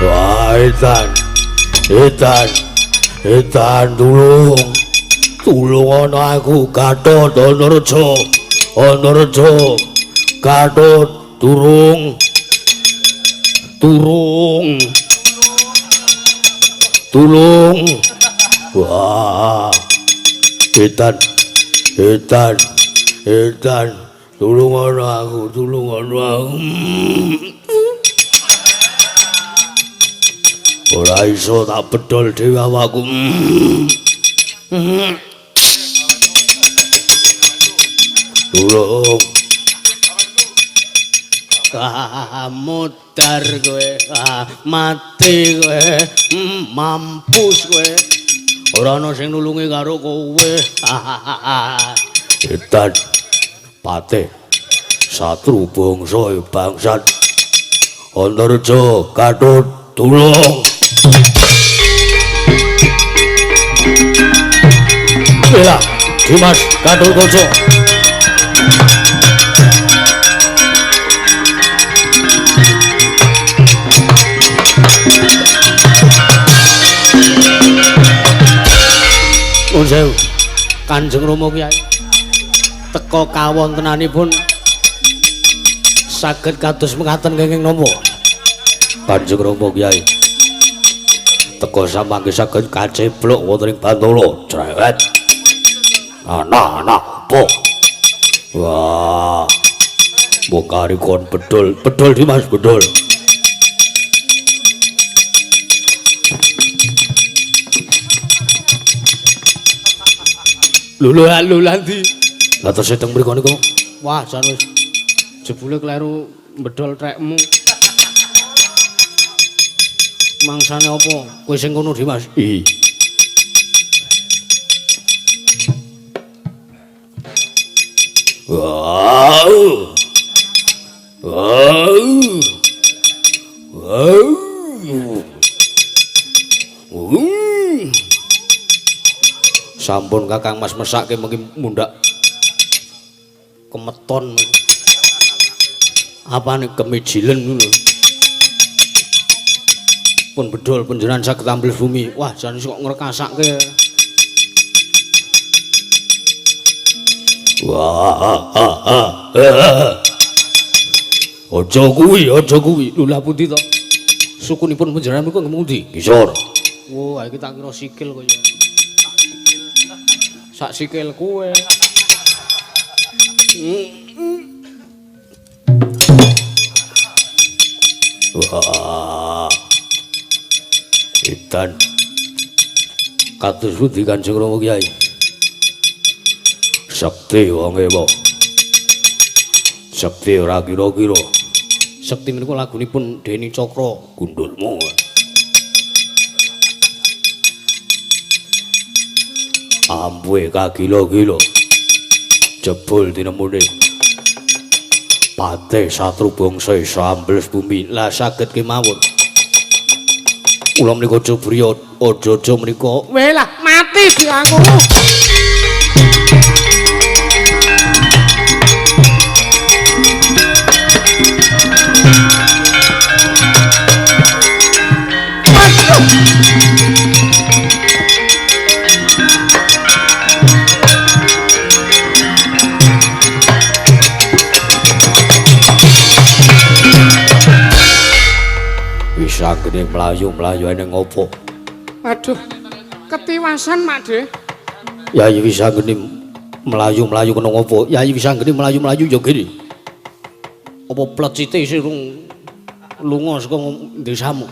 Wah, edan, edan, edan, tulung. Tulung ana aku Gatot Antareja. Antareja Gatot turung turung tulung. Wah, edan edan edan, tulung ana aku, tulung ana aku. Ora iso tak bedol dhewe awakku. Tulung. Ah, modar kowe, ah, mati kowe, mampus kowe. Ora ana sing nulungi karo kowe. Edan patih satru bangsa bangsat. Antareja Gatot tulung. Bela Dimas Gatotkaca. Nuwun sewu Kanjeng Rama Kyai, teka kawontenanipun saged kados mekaten kenging napa? Kanjeng Rama Kyai teka samangke saged kaceblok wonten ing Bantala. Crewet. Ana-ana apa? Wah. Mbok kari kon bedol, bedol Dimas, bedol. Lho lho lho ndi? Lah terus teng mriku niku. Wah, jan wis jebule kleru bedol trekmu. Mangsane apa? Kowe sing kono Dimas. Ih. Wow. Wow. Wow. Sampun Kakang Mas mesake mengki mundhak kemeton. Apane kemijilen ngono. Pun bedol panjenengan saged ambil bumi. Wah, jan kok ngrekasake. Wah. Aja kuwi, aja kuwi. Lho lha pundi to? Sukunipun panjenengan niku ngemundi? Ngisor. Wah, iki tak kira sikil kaya. Sak sikil kuwe. Wah. Edan. Kados pundi Kanjeng Rama Kyai? Sekti wonge wae. Sekti ora kira-kira. Sekti menika lagunipun Deni Cakra, Gundulmu. Ampuhe kagila-gila. Jebul tinemune. Patih satru bangsa sambles bumi. Lah saged kemawon. Kula menika Jubriya aja-aja menika. Weh lah mati di aku. Wisagene mlayu-mlayu ning opo? Aduh, ketiwasan Mak De. Yayi Wisanggeni mlayu-mlayu kena ngopo? Yayi Wisanggeni mlayu-mlayu ya gini. Apa plecite isih rung lunga saka desamu?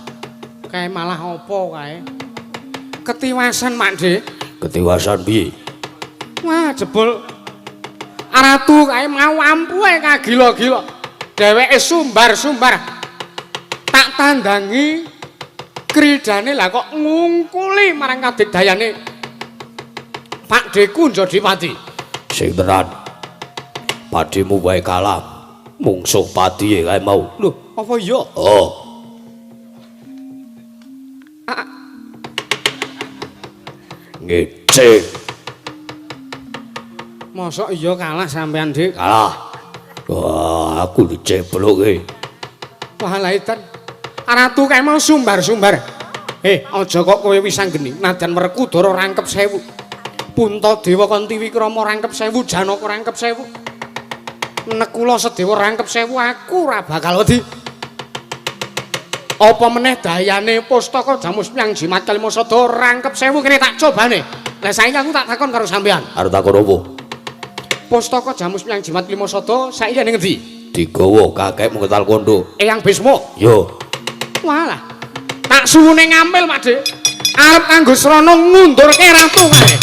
Kae malah apa kae? Ketiwasan Mak De. Ketiwasan piye? Wah, jebul ratu kae mau ampuhe kagila-gila. Dheweke sumbar-sumbar. Tak tandangi kridane lah kok ngungkuli marang kadigdayane Pak Deku Njodipati. Sing tenan. Padhemu wae kalah mungsuh patihe kae mau. Lho, apa iya? Oh. Ngece. Mosok iya kalah sampean, Dik? Kalah. Wah, aku dicebloke. Wah, lha edan. Ratu kae mau sumbar-sumbar. Aja kok kowe Wisanggeni nadan Werkudara rangkep 1000. Puntadewa Kanthi Wikrama rangkep 1000, Janaka rangkep 1000. Nekula Sedewa rangkep 1000, aku ora bakal wedi. Apa meneh dayane pustaka Jamus Myang Jimat Kalima Sada rangkep 1000 kene tak cobane. Lah saiki aku tak takon karo sampean. Arep takon opo? Pustaka Jamus Myang Jimat Kalima Sada saiki ning ngendi? Digawa kakekmu Ketal Kondo. Eyang Bisma. Yo. Walah. Tak suwune ngambil, Mak Dik. Arep kanggo srana ngundurke ratu kae.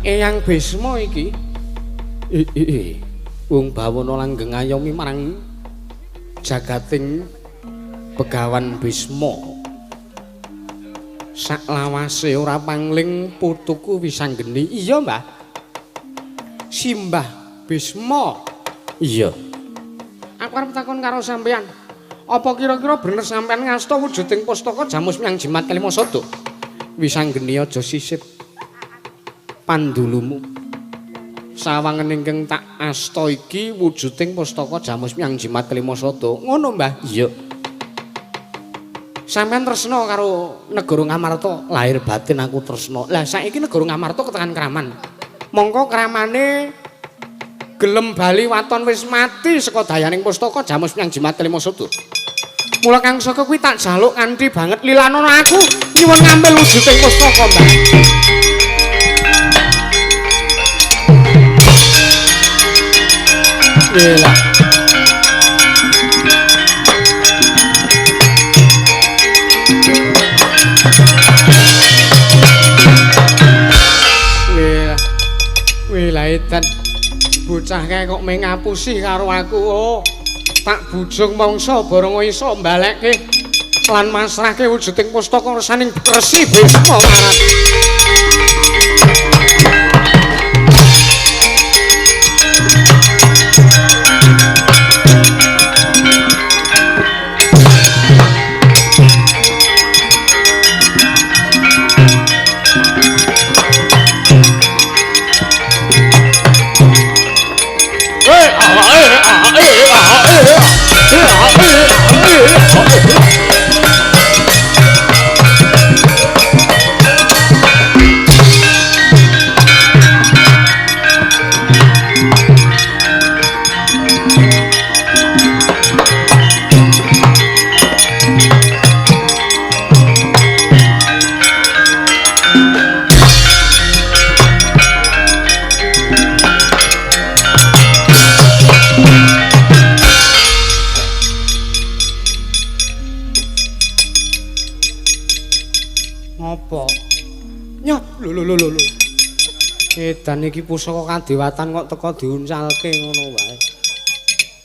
Eyang Bisma iki wong bawana langgeng ayomi marang jagating Begawan Bisma. Saklawase ora pangling putuku Wisanggeni. Iya, Mbah. Simbah Bisma. Iya. Aku arep takon karo sampean. Apa kira-kira bener sampean ngasta wujuding pustaka Jamus Myang Jimat Kalima Sada? Wisanggeni aja sisip pandulumu. Sawangen ingkang tak asta iki wujuding pustaka Jamus Myang Jimat Kalima Sada. Ngono, Mbah? Iya. Sampeyan tresna karo negara Ngamarta? Lahir batin aku tresna. Lah saiki negara Ngamarta ketekan kraman. Mongko kramane gelem bali waton wis mati saka dayaning pustaka Jamus Myang Jimat Kalima Sada. Mula kang saka kuwi tak jaluk kanthi banget lilanono aku nyuwun ngambil wujuding pustaka, Mbah. Gila. Wih, wih lah edan. Bocah kae kok meh ngapusi karo aku. Oh, tak bujung mangsa bareng iso mbalekke lan masrahke wujuding pustaka resaning Resi Bisma marang. Ngopo? Nyoh, lho lho lho lho. Edan iki pusaka kadewatan kok teko diuncalke ngono wae.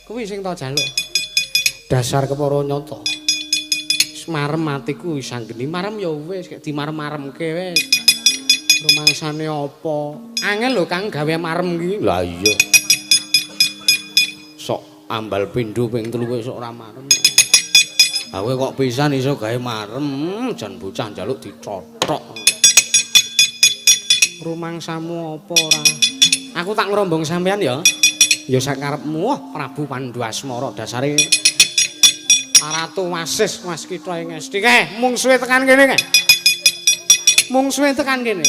Kuwi sing tak jaluk. Dasar kepara nyata. Wis marem atiku wis anggeni marem ya wis kek dimarem-maremke wis. Rumangsane apa? Angel lho Kang gawe marem iki. Lah iya. Sok ambal pindho ping 3 wis ora marem. Ha kowe kok pisan iso gawe marem, jan bocah njaluk dicothok. Rumangsamu apa ora? Aku tak ngrombong sampean ya. Ya sakarepmu, wah Prabu Pandu Asmara dasare Ratu Wasis Waskita ing Esti. Kae mungsuhe tekan kene kae. Mungsuhe tekan kene.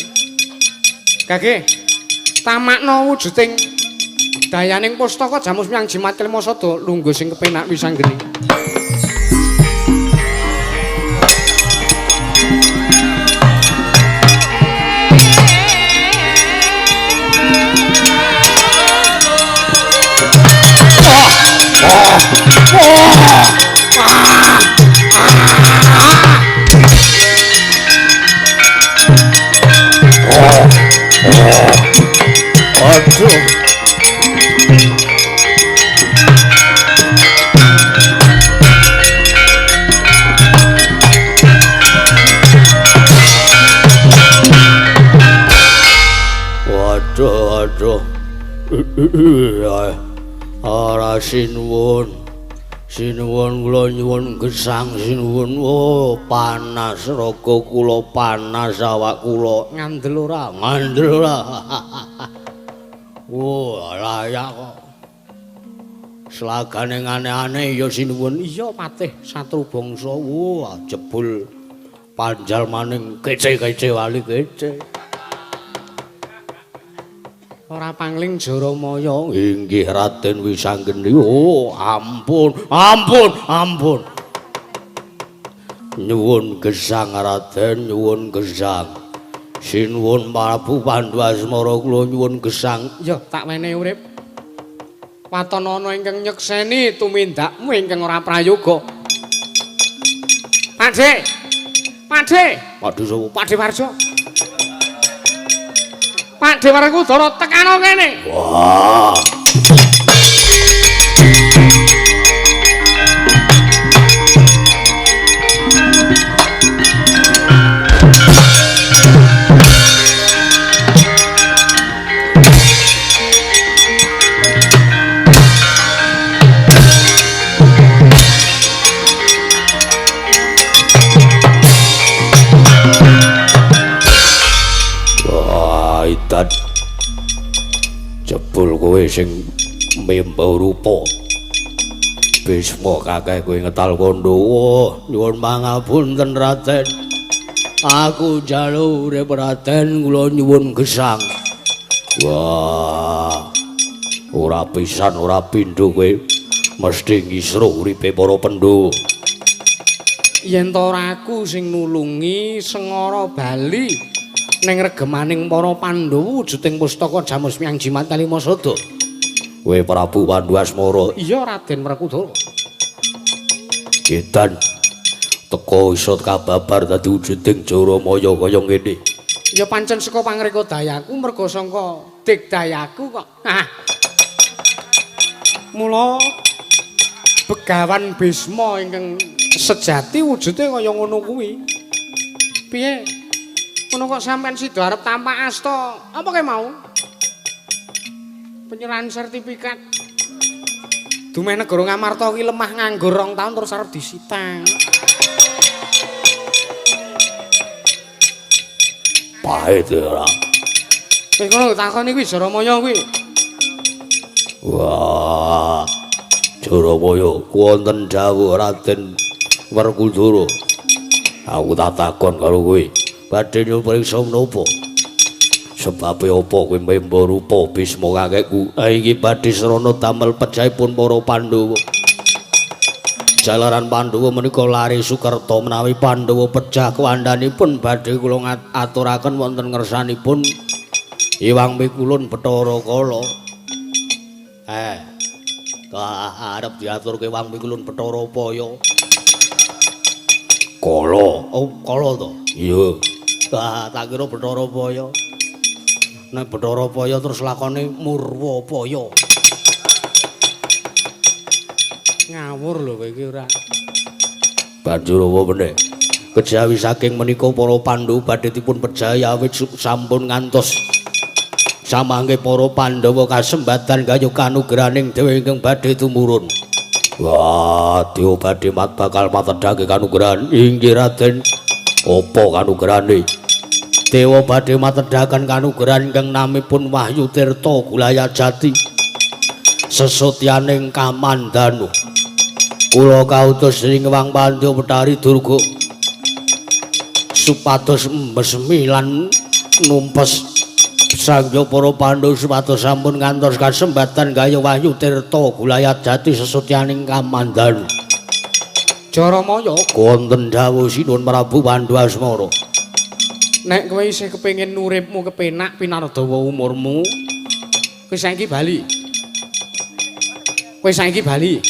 Gage tamakna wujuding dayaning pustaka Jamus Miang Jimat Kelima Sada lungguh sing kepenak wisanggeni. Aduh. Waduh, aduh. Ora sinuwun. Sinuwun kula nyuwun gesang sinuwun. Oh, panas raga kula, panas awak kula. Ngandel ora? Ngandel ora. Oh, layak kok. Selagane aneh-aneh ya sinuwun. Iya patih satru bangsa. Wah, jebul panjal maning kece-kece wali kece. Ora pangling Jaramaya. Inggih Raden Wisanggeni. Oh, ampun, ampun, ampun. Nyuwun gesang Raden, nyuwun gesang. Sinuwun Prabu Pandu Asmara kula nyuwun gesang. Ya tak wenehi urip. Waton ana ingkang nyekseni tumindakmu ingkang ora prayoga. Pakde. Pakde. Pakde sapa? Pakde Warjo. Pakde Werkudara tekano kene. Wah. Jebul kowe sing memba rupa Bisma kakeh kowe ngetal kondo. Nyuwun pangapunten Raden, aku njaluk urip Raden, kula nyuwun gesang. Wah, ora pisan ora pindho kowe mesti ngisro uripe para Pandhawa. Yen ta ora aku sing nulungi sengara bali ning regemaning para Pandhawa wujuding pustaka Jamus Miang Jimat Kalima Sada. Kowe Prabu Pandu Asmara. Iya Raden Werkudara. Edan teko iso kababar dadi wujuding Jaramaya kaya ngene. Ya pancen saka pangreka dayaku merga sangka digdayaku kok. Hah. Mula Begawan Bisma ingkang sejati wujude kaya ngono kuwi. Piye? Ngono kok sampean sida arep tampak asta. Apa kae mau? Penyerahan sertifikat. Dumeh negara Ngamarta ki lemah nganggur 2 tahun terus arep disita. Pahit ora. Wis ngono takoni kuwi Jaramaya kuwi. Wah. Jaramaya wonten dawuh Raden Werkudara. Aku tak takon karo kowe. Badhe nyupriksa menapa? Sebabe apa kowe memba rupa Bisma kakekku? Iki badhe srana damel pejahipun para Pandhawa. Jalaran Pandhawa menika lari Sukerta, menawi Pandhawa pejah kuwandhanipun badhe kula aturaken wonten ngersanipun Iwang Mikulun Bathara Kala. Arep diaturke Iwang Mikulun Bathara apa ya? Kala. Oh, kala to? Iya. Wah, tak kira Bathara Paya. Nek Bathara Paya terus lakone Murwapaya. Ngawur lho kowe iki ora. Banjur apa meneh? Kejawi saking menika para Pandhawa badhe dipun pejahi awit sampun ngantos samangke para Pandhawa kasembatan gayuh kanugrahaning dewa ingkang badhe tumurun. Wah, dewa badhe bakal matedhake kanugrahan inggih Raden. Apa kanugrahane? Dewa badhe matedhaken kanugrahan ingkang namipun Wahyu Tirta Gulaya Jati sesotyaning Kamandanu. Kula kautus dening Wang Pandya Bethari Durga supados mbesmi lan numpes sangya para Pandhawa supados sampun ngantos kasembatan gayuh Wahyu Tirta Gulaya Jati sesotyaning Kamandanu. Jaramaya wonten dawuh Sinuwun Prabu Pandhu Asmara. Nek kowe isih kepengin uripmu kepenak pinardawa umurmu, kowe saiki bali. Kowe saiki bali.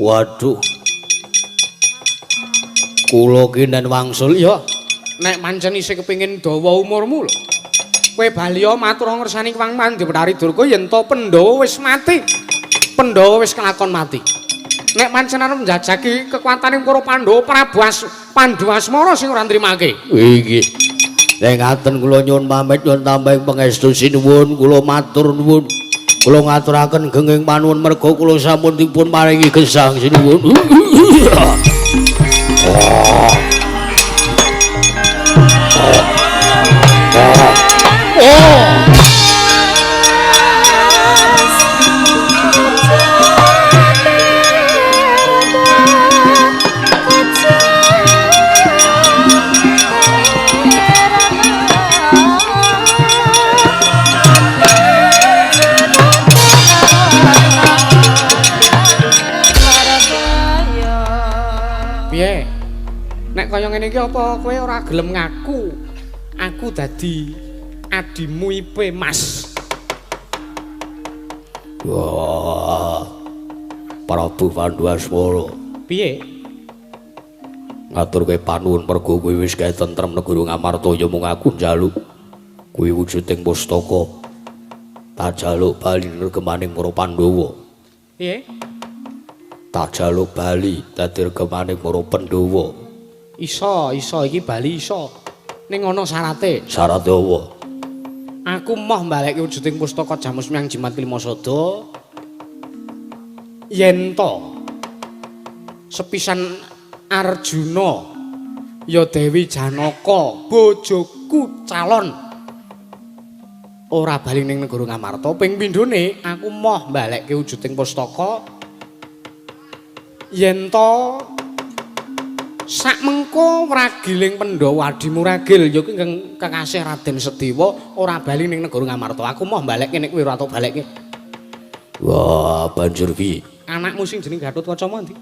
Waduh. Kula kinen wangsul ya. Nek pancen isih kepengin dawa umurmu lho. Kowe bali matur ngersani Wang Pandya Bethari Durga yen to Pandhawa wis mati. Pandhawa wis kelakon mati. Nek pancen arep njajaki kekuatane para Pandhawa Prabu Pandhu Asmara sing ora nrimake. Inggih. Nek ngaten kula nyuwun pamit nyuwun tambahing pangestu sinuwun kula matur nuwun. Kula ngaturaken genging panuwun merga kula sampun dipun paringi gesang sinuwun. Piye? Nek kaya ngene iki apa kowe ora gelem ngaku aku dadi adimu Ipe Mas? Wah. Prabu Pandhu Asmara. Piye? Ngaturke panuwun merga kowe wis gawe tentrem negara Ngamarta ya mung aku njaluk kuwi wujuding pustaka. Tak jaluk bali regemaning para Pandhawa. Piye? Tak jaluk bali dadi regemaning para Pandhawa. Iso, iso iki bali iso. Ning ana syarate. Syarate apa? Aku moh mbalekke wujuding pustaka Jamus Miang Jimat Klima Sada. Yen to sepisan Arjuna ya Dewi Janaka bojoku calon ora bali ning negara Ngamarta, ping pindhone aku moh mbalekke wujuding pustaka yen to sak mengko wragiling Pandhawa adimu ragil ya kuwi ingkang kekasih Raden Sediwa ora bali ning negara Ngamarta. Aku moh mbalekke nek kowe ora tau balekke. Wah, banjur piye? Anakmu sing jenenge Gatotkaca mau ndi?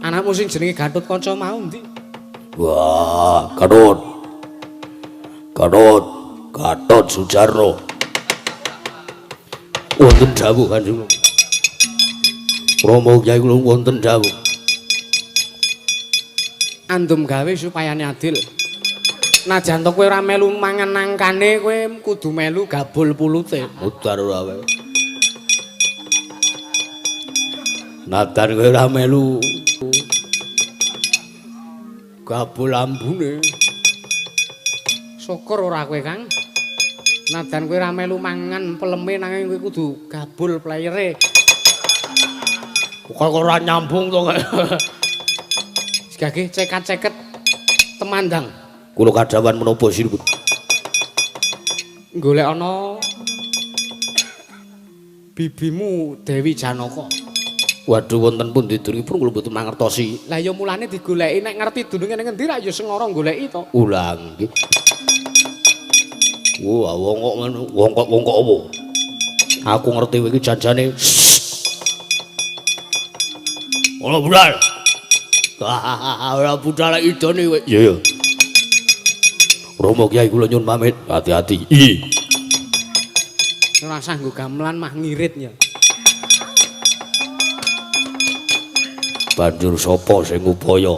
Anakmu sing jenenge Gatotkaca mau ndi? Wah, Gatot. Gatot, Gatot Sujarno. Wonten dawuh Kanjeng. Rama Kyai kula wonten dawuh. Andum gawe supayane adil. Najan to kowe ora melu mangan nangkane, kowe kudu melu gabul pulute. Mudar ora wae. Nadan kowe ora melu gabul ambune. Syukur ora kowe, Kang. Nadan kowe ora melu mangan peleme nanging kowe kudu gabul playere. Kok ora nyambung to. Segage cekat-ceket temandang. Kula kadhawan menapa sinipun? Golek ana bibimu Dewi Janaka. Waduh, wonten pundi dunungipun kula mboten mangertosi. Lah ya mulane digoleki, nek ngerti dununge ning ngendi ra ya sengara goleki to. Ulah nggih. Wah, wong kok ngono, wong kok apa? Aku ngerti kowe iki janjane. Ora budal. Ora budal idone kowe. Iya ya. Romo Kyai kula nyuwun pamit, hati-hati. Iya. Ora usah nggo gamelan mah ngirit ya. Banjur sapa sing ngupaya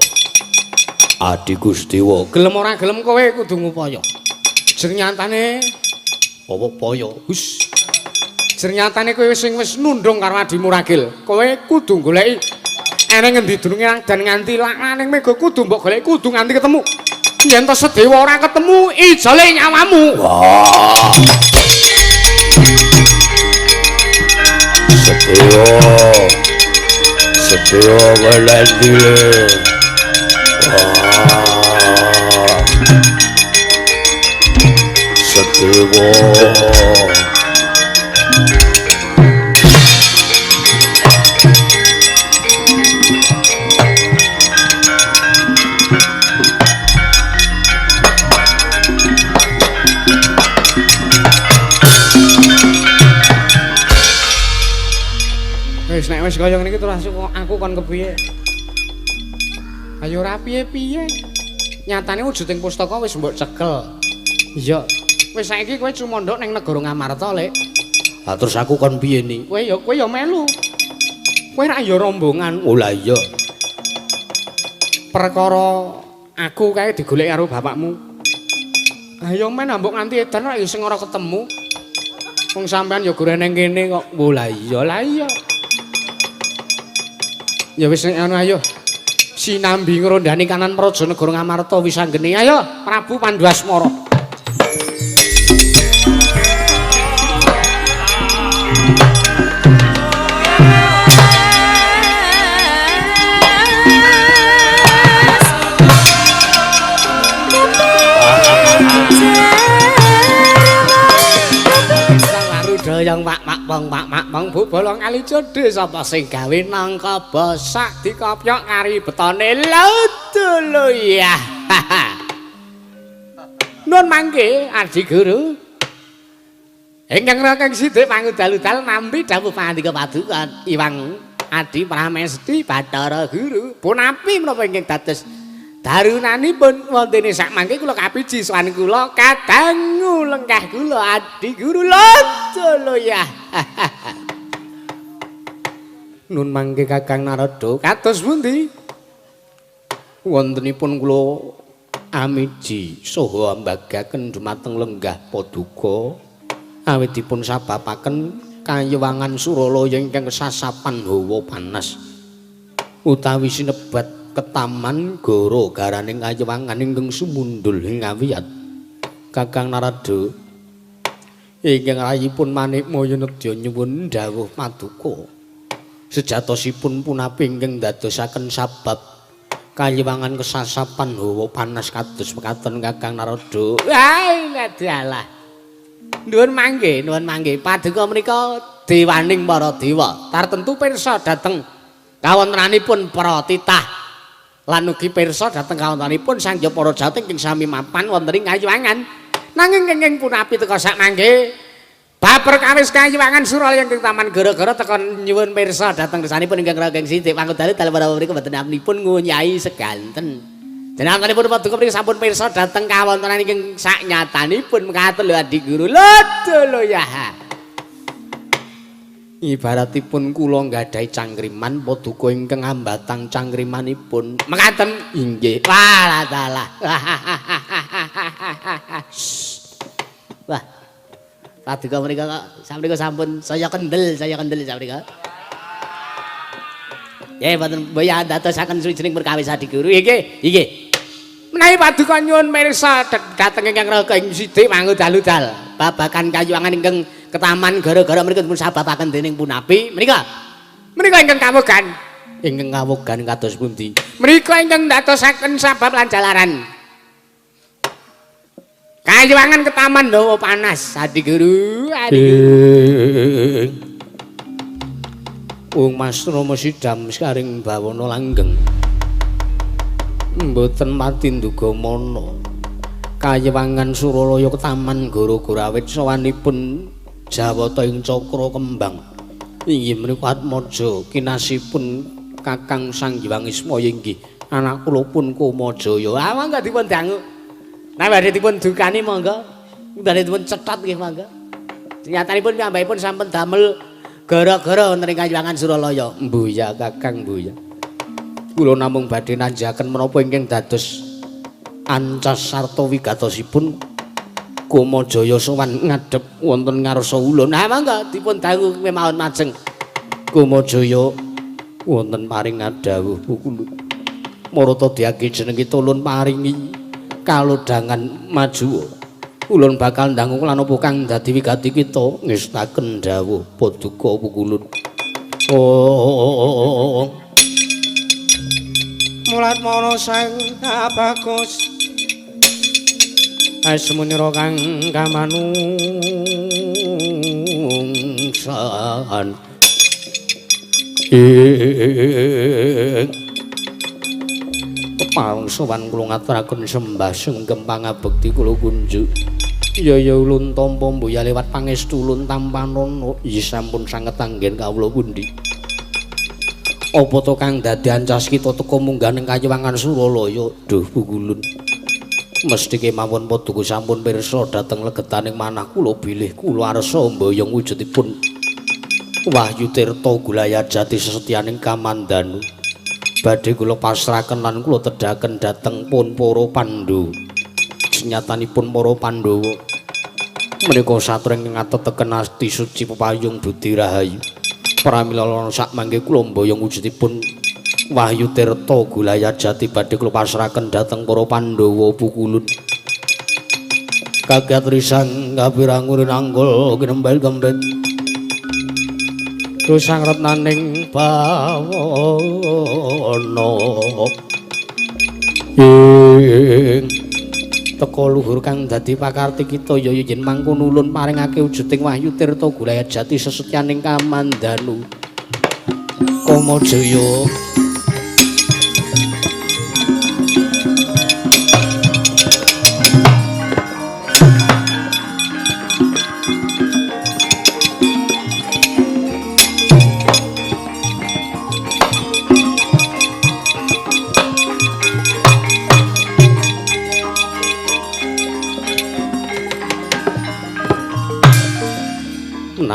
Adi Gustiwa. Gelem ora gelem kowe kudu ngupaya. Jernyatane apa paya? Hus. Jernyatane kowe sing wis nundung karo adimu ragil. Kowe kudu goleki eneng ngendi dununge dan nganti laning mega kudu mbok goleki kudu nganti ketemu. Yen to Sedewa ora ketemu, ijole nyawamu. Wah. Sedewa. Sedewa welendile. Wah. Sedewa. Wis nek wis kaya ngene iki terus aku kon kepiye? Ayo ora piye-piye. Nyatane wujuding pustaka wis mbok cekel. Iya. Wis saiki kowe cumandhak ning negara Ngamarta, Lek. Ha terus aku kon piye ni? Kowe ya melu. Kowe ra ya rombongan. Oh lah iya. Perkara aku kae digoleki karo bapakmu. Ayo men mbok nganti edan ra ya sing ora ketemu. Wong sampean ya gore ning kene kok. Oh lah iya, lah iya. Ya wis nek ngono ayo. Sinambi ngrondani kanan praja negara Ngamarta wis anggene. Ayo Prabu Pandu Asmara. Yang mak mak bong mak mak bong bu bolong kali jodhe sapa sing gawe nangka bosak dikopyok kari betone laut lho ya. Nun mangke Adi Guru. Ingkang rakeng sithik pangudal-udal nampi dawuh pangandika paduka Iwang Adi Pramesti Bathara Guru. Punapi menapa ingkang dados darunanipun wontene sak mangke kula kapiji sowan kula kadangu lengkah kula Adi Guru lho ya. Nun mangke Kakang Narada kados pundi? Wontenipun kula amiji saha ambagaken dumateng lenggah paduka awit dipun sababaken kayewangan Suralaya ingkang kesasapan hawa panas utawi sinebat ketaman goro garaning kayewangan ingkang sumundul ing awiyat. Kakang Narada ingkang rayipun Manikmaya nedya nyuwun dawuh paduka sejatosipun punapi ingkang ndadosaken sabab kayewangan kesasapan hawa panas kados mekaten Kakang Narada. Wah, dalah. Nuwun mangke, nuwun mangke. Paduka menika dewaning para dewa. Tartentu pirsa dhateng kawontenanipun para titah lan ugi pirsa dhateng kawontenanipun Sang Hyang Para Jati ingkang sami mapan wonten ing kayiwangan. Nanging kenging punapi teka sak mangke babar kawis kayiwangan Suralaya ingkang taman gara-gara teka nyuwun pirsa dhateng kesanipun ingkang Rageng Sidik pangudale dalem para mriku mboten amnipun ngunyahi seganten. Jenenganipun paduka mriki sampun pirsa dhateng kawontenan ingkang saknyatanipun mekaten lho Adi Guru. Lho ya. Ibaratipun kula nggadahi cangkriman paduka ingkang ambatang cangkrimanipun. Mekaten inggih. Wah, dalah. Wah. Paduka menika kok sampeyan sampun saya kendel sampeyan. Nggih, mboten boya ndadosaken suwijining perkawis Adi Guru. Nggih, nggih. Menawi paduka nyuwun pirsa dhateng ingkang raga ing sithik mangudal-udal babagan kayuwangan ingkang ketaman gara-gara mriku dipun sababaken dening punapi menika. Menika ingkang kawogan. Ingkang kawogan kados pundi? Menika ingkang ndadosaken sabab lan jalaran kayuwangan ketaman dawa panas Adi Guru. Adi Guru. Wong Mas Rama sidam sekaring bawana langgeng. Mboten pati nduga mana. Kayewangan Suralaya ketaman gara-gara awit sowanipun Jawata ing Cakra Kembang. Inggih menika Atmaja kinasipun Kakang Sang Hyang Ismaya inggih anak kula pun Kumajaya. Ah monggo dipun dangu. Nek badhe dipun dukani monggo. Badhe dipun cethat nggih monggo. Nyatanipun piyambakipun sampun damel gara-gara wonten ing Kayiwangan Suralaya. Mbuya Kakang mbuya. Kula namung badhe nanjaken menapa ingkang dados Ancas sarta wigatosipun Kamajaya sowan ngadhep wonten ngarsa ulun. Ha mangga dipun dangu kemawon majeng. Kamajaya wonten paring ngadhawuh pukulun. Marata diagi jeneng kita ulun paringi kalodhangan maju. Ulun bakal ndangu lan apa kang dadi wigati kita ngestaken dawuh paduka pukulun. Oh. Mulat mono sang bagus. Asmunira kang kamanungsan. Ing kepareng sowan kula ngaturaken sembah sungkem pangabekti kula kunjuk. Ya ya ulun tampa mbuya liwat pangestu ulun tampanana. Iya sampun sanget anggen kawula pundi. Apa to kang dadi ancas kita teka munggah ning Kayuwangan Suralaya? Duh pukulun. Mesti kemawon paduka sampun pirsa dhateng legetaning manah kula bilih kula arsa mboyong wujudipun Wahyu Tirta Gulaya Jati sesetyaning Kamandanu. Badhe kula pasrahaken lan kula tedhaken dhateng pun para Pandhawa. Senyatanipun para Pandhawa menika satring ngateteken asti suci pepayung budi rahayu. Pramila lan sak mangke kula mboyong wujudipun Wahyu Tirta Gulaya Jati badhe kula pasrahaken dhateng para Pandhawa pukulun. Kagat risang kapirangurin anggul kinembal kembet. Dosang retnaning bawana. Ing teka luhur kang dadi pakarti kita ya yen mangkono ulun paringake wujuding Wahyu Tirta Gulaya Jati sesetyaning Kamandanu. Kamajaya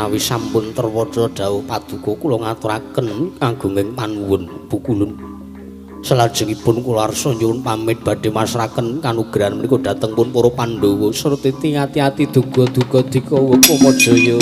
menawi sampun terwaca dawuh paduka kula ngaturaken agunging panuwun pukulun. Salajengipun kula arsa nyuwun pamit badhe masrahaken kanugrahan menika dhateng pun para Pandhawa sarta ati-ati duga-duga dikawa Kamajaya.